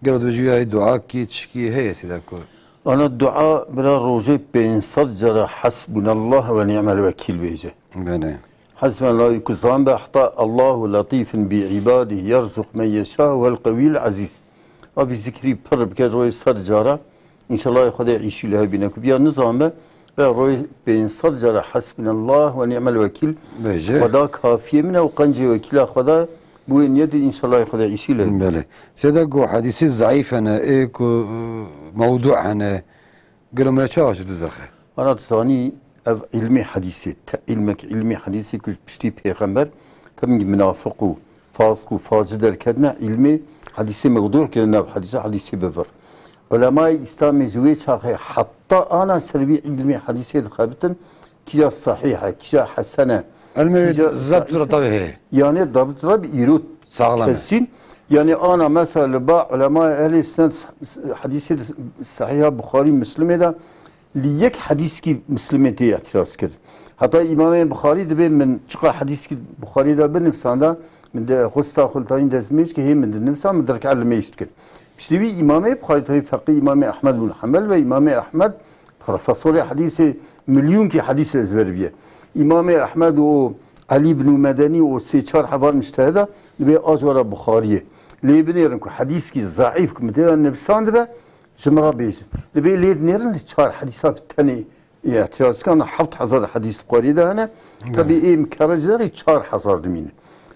Gelo tu bêjî ya dua kî, tişkî heye sîre ku. Ana dua bira rojê pênc sed cara Hasbunallah ve ni'mel vekîl bêje. Belê. Hasbunallah ku zan be heta Allahu latifun bi ibadî yerzuq men yeşâ vel qewîl ezîz. Abi zikrî pir bike rojê sed cara. Înşallah Xwedê îşî li hebîne ku biya nizan be. Ve rojê pênc sed cara Hasbunallah ve ni'mel vekîl. Bêje. Xweda kafiyê min e û qencê wekîla Xweda. Bi wê niyetê înşallah Xwedê îşî lê. Belê. Sêde ku hedîsî zeîf hene, ê ku, e, mewdû hene, gelo me çawa ji dû derxe? Ana tu zanî ev îlmê hedîsê, te îlmek îlmê hedîsê ku piştî pêxember, tebî minafiq û fasiq û facir derketine, îlmê hedîsê mewdû kirine, ev hedîsê, hedîsê bi vir. Ulemayê Îslamê ji wê çaxê heta ana ser vî îlmê hedîsê dixebitin, kîja sahîh e, kîja hesen e, Elmê kîja zebt zeîf e. Re tavê heye. Yanê dabit re bi îro Sağlam e. Kesîn. Yanê ana mesela li ba ulemayê ehlê sünnet hedîsê de sahîha Buxarî, Muslimê de li yek hedîskî Muslimê tê îtiraz kir. Heta Îmamê Buxarî dibê min çiqa hedîskî Buxarî de binivsanda, min de xwesta xultanî destmêj ki hê min dinivsa, min dirk elmêj dikir. Piştî wî Îmamê Buxarî, tabii feqî Îmamê Ehmed bin Hanbel ve Îmamê Ehmed Profesorê hedîsê, milyûnkî hedîs ezber bîye. Îmamê Ehmed û Elî ibn Medenî û sê çar heval mujtehida dibê a ji wara Buxariyê. Lê binêrin ku hedîskî zeîf ku min tê de nivîsandibe, ji min re bêjin. Dibê lê dinêrin li çar hedîsa bi tenê îtiraz dikin, heft hezar hedîs Buxariyê de hene. Tabii ê mikerre ji derê çar hezar dimînin.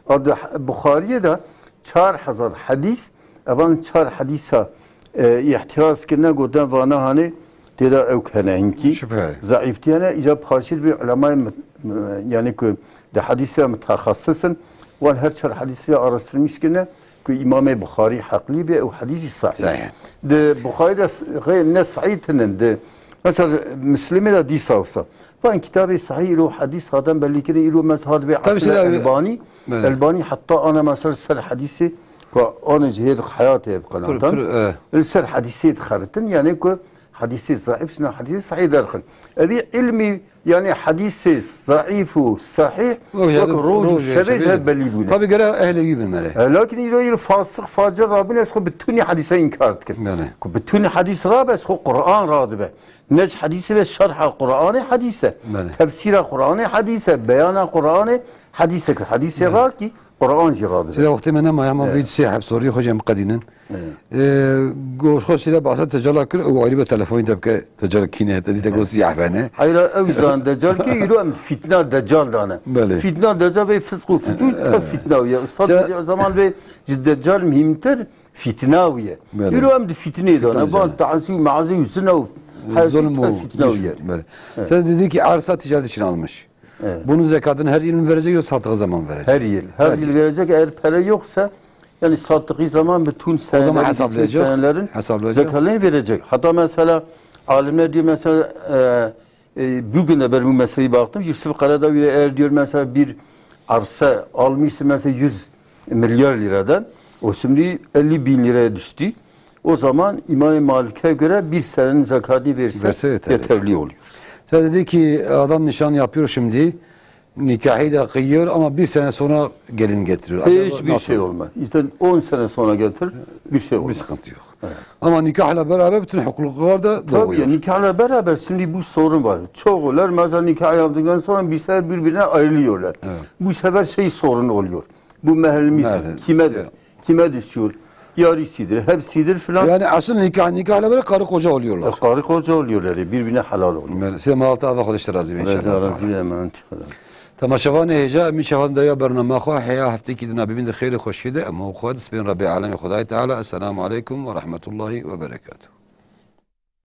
A di Buxariyê de çar hezar hedîs, evan çar hedîsa, e, îhtiraz kirine, gotin vana hanê tê de ew hene hinkî Şüphe. Zeîftî hene, îca paşî bi ulemayê mit-, mi-, yani ku di hedîsê mutaxassisin, wan her çar hedîsê araştirmiş kirine ku Îmamê Buxarî heqlî be, ew hedîsî sahîh. Sahîh. Di Buxarî de s-, xê ne sahîh tinin, di mesela Muslimê de dîsa wisa. Van kitabê sahîh îro hedîs hatin belî kirin, îro mesela hat bê Tabii esrê size Elbanî. Belê. Elbanî heta ana mesela ser hedîsê ku ana ji hêr heyatê bi Pir, qenatan. Pir, e. Li ser hedîsê dixebitin, yani ku hedîsê zeîf, şina hedîsê sahîh derxin. Evî ilmî, yani hedîsê zeîf û sahîh, O ya wek da roj û roj şevê şevê ji hev de. Belî bûne. Tabii gere ehlê wî bin mere. E, lakin îro îro fasik, facir rabûne, ji xwe bi tunî hedîsa înkar dikin. Belê. Ku bi tunî hedîs rabe, ji xwe Qur'an radibe. Ne ji hedîsê ve şerha Qur'anê hedîs e. Belê. Tefsîra Qur'anê hedîs e. Beyana Qur'anê hedîs e. Ku hedîsê Belê. Rakî Qur'an jî radibe. Sila wextê me nemaye, hema Evet. vî sê heb soriyê xwe jî em qedînin. Evet. Ee, goş xwe sila bahsa Tecala kir, û ayrı bir telefonî de bike Tecal kîne, te dî te Evet. got siyah bene. Hayra ew zan Decal ki îro em fitna Decal dane. Belê. Fitna Decal ve fizq û fucur Evet. te fitna wî ye. Usta Sen Tecala zaman ve ji Decal mühimtir fitna wî ye. Belê. Îro em di fitnê Fitna dane. Van dane. Tazî û mazî û zina û hesî Zulm te û fitna wî ye. Belê. Evet. Sen dedin ki arsa ticaret için almış. Evet. Bunun zekatını her yıl mı verecek yoksa sattığı zaman mı verecek? Her yıl. Her Her yıl yıl. Verecek. Eğer para yoksa, yani sattığı zaman bütün O zaman senelerin, geçmiş hesaplayacak. Senelerin Hesaplayacak. Zekatını verecek. Hatta mesela alimler diyor mesela, e, e, bugün de ben bu meseleyi baktım. Yusuf Karadavi eğer diyor mesela bir arsa almıştır mesela yüz milyar liradan, o şimdi elli bin liraya düştü. O zaman İmam-ı Malik'e göre bir senenin zekatını verse Verse yeterli. Yeterli oluyor. Sen dedi ki adam nişan yapıyor şimdi, nikahı da kıyıyor ama bir sene sonra gelin getiriyor. Acaba Hiçbir nasıl? Şey olmaz. İşte on sene sonra getir, bir şey Bir olmaz. Sıkıntı yok. Evet. Ama nikahla beraber bütün hukukluklar da Tabii doğuyor. Nikahla beraber şimdi bu sorun var. Çoğular mesela nikah yaptıktan sonra bir sefer birbirine ayrılıyorlar. Evet. Bu sefer şey sorun oluyor. Bu mehrimiz Mehrem, kimedir? Evet. Kime düşüyor? Yarısıdır, hepsidir filan. Yani asıl nikah, nikahla böyle karı koca oluyorlar. E, karı koca oluyorlar, birbirine helal oluyor. Böyle. Size Mevla Teala Xwedê ji te razî be, inşallah Teala. Razî be, emanet Xwedê. Temaşevanê hêja, em şevan de ya bernama xwe heya heftekî din a bibîn di xêrê xweşiyê de, em û xwe destpêrin Rebbê Alemê Xwedayê Teala. Esselamu aleykum ve rahmetullahi ve berekatuhu.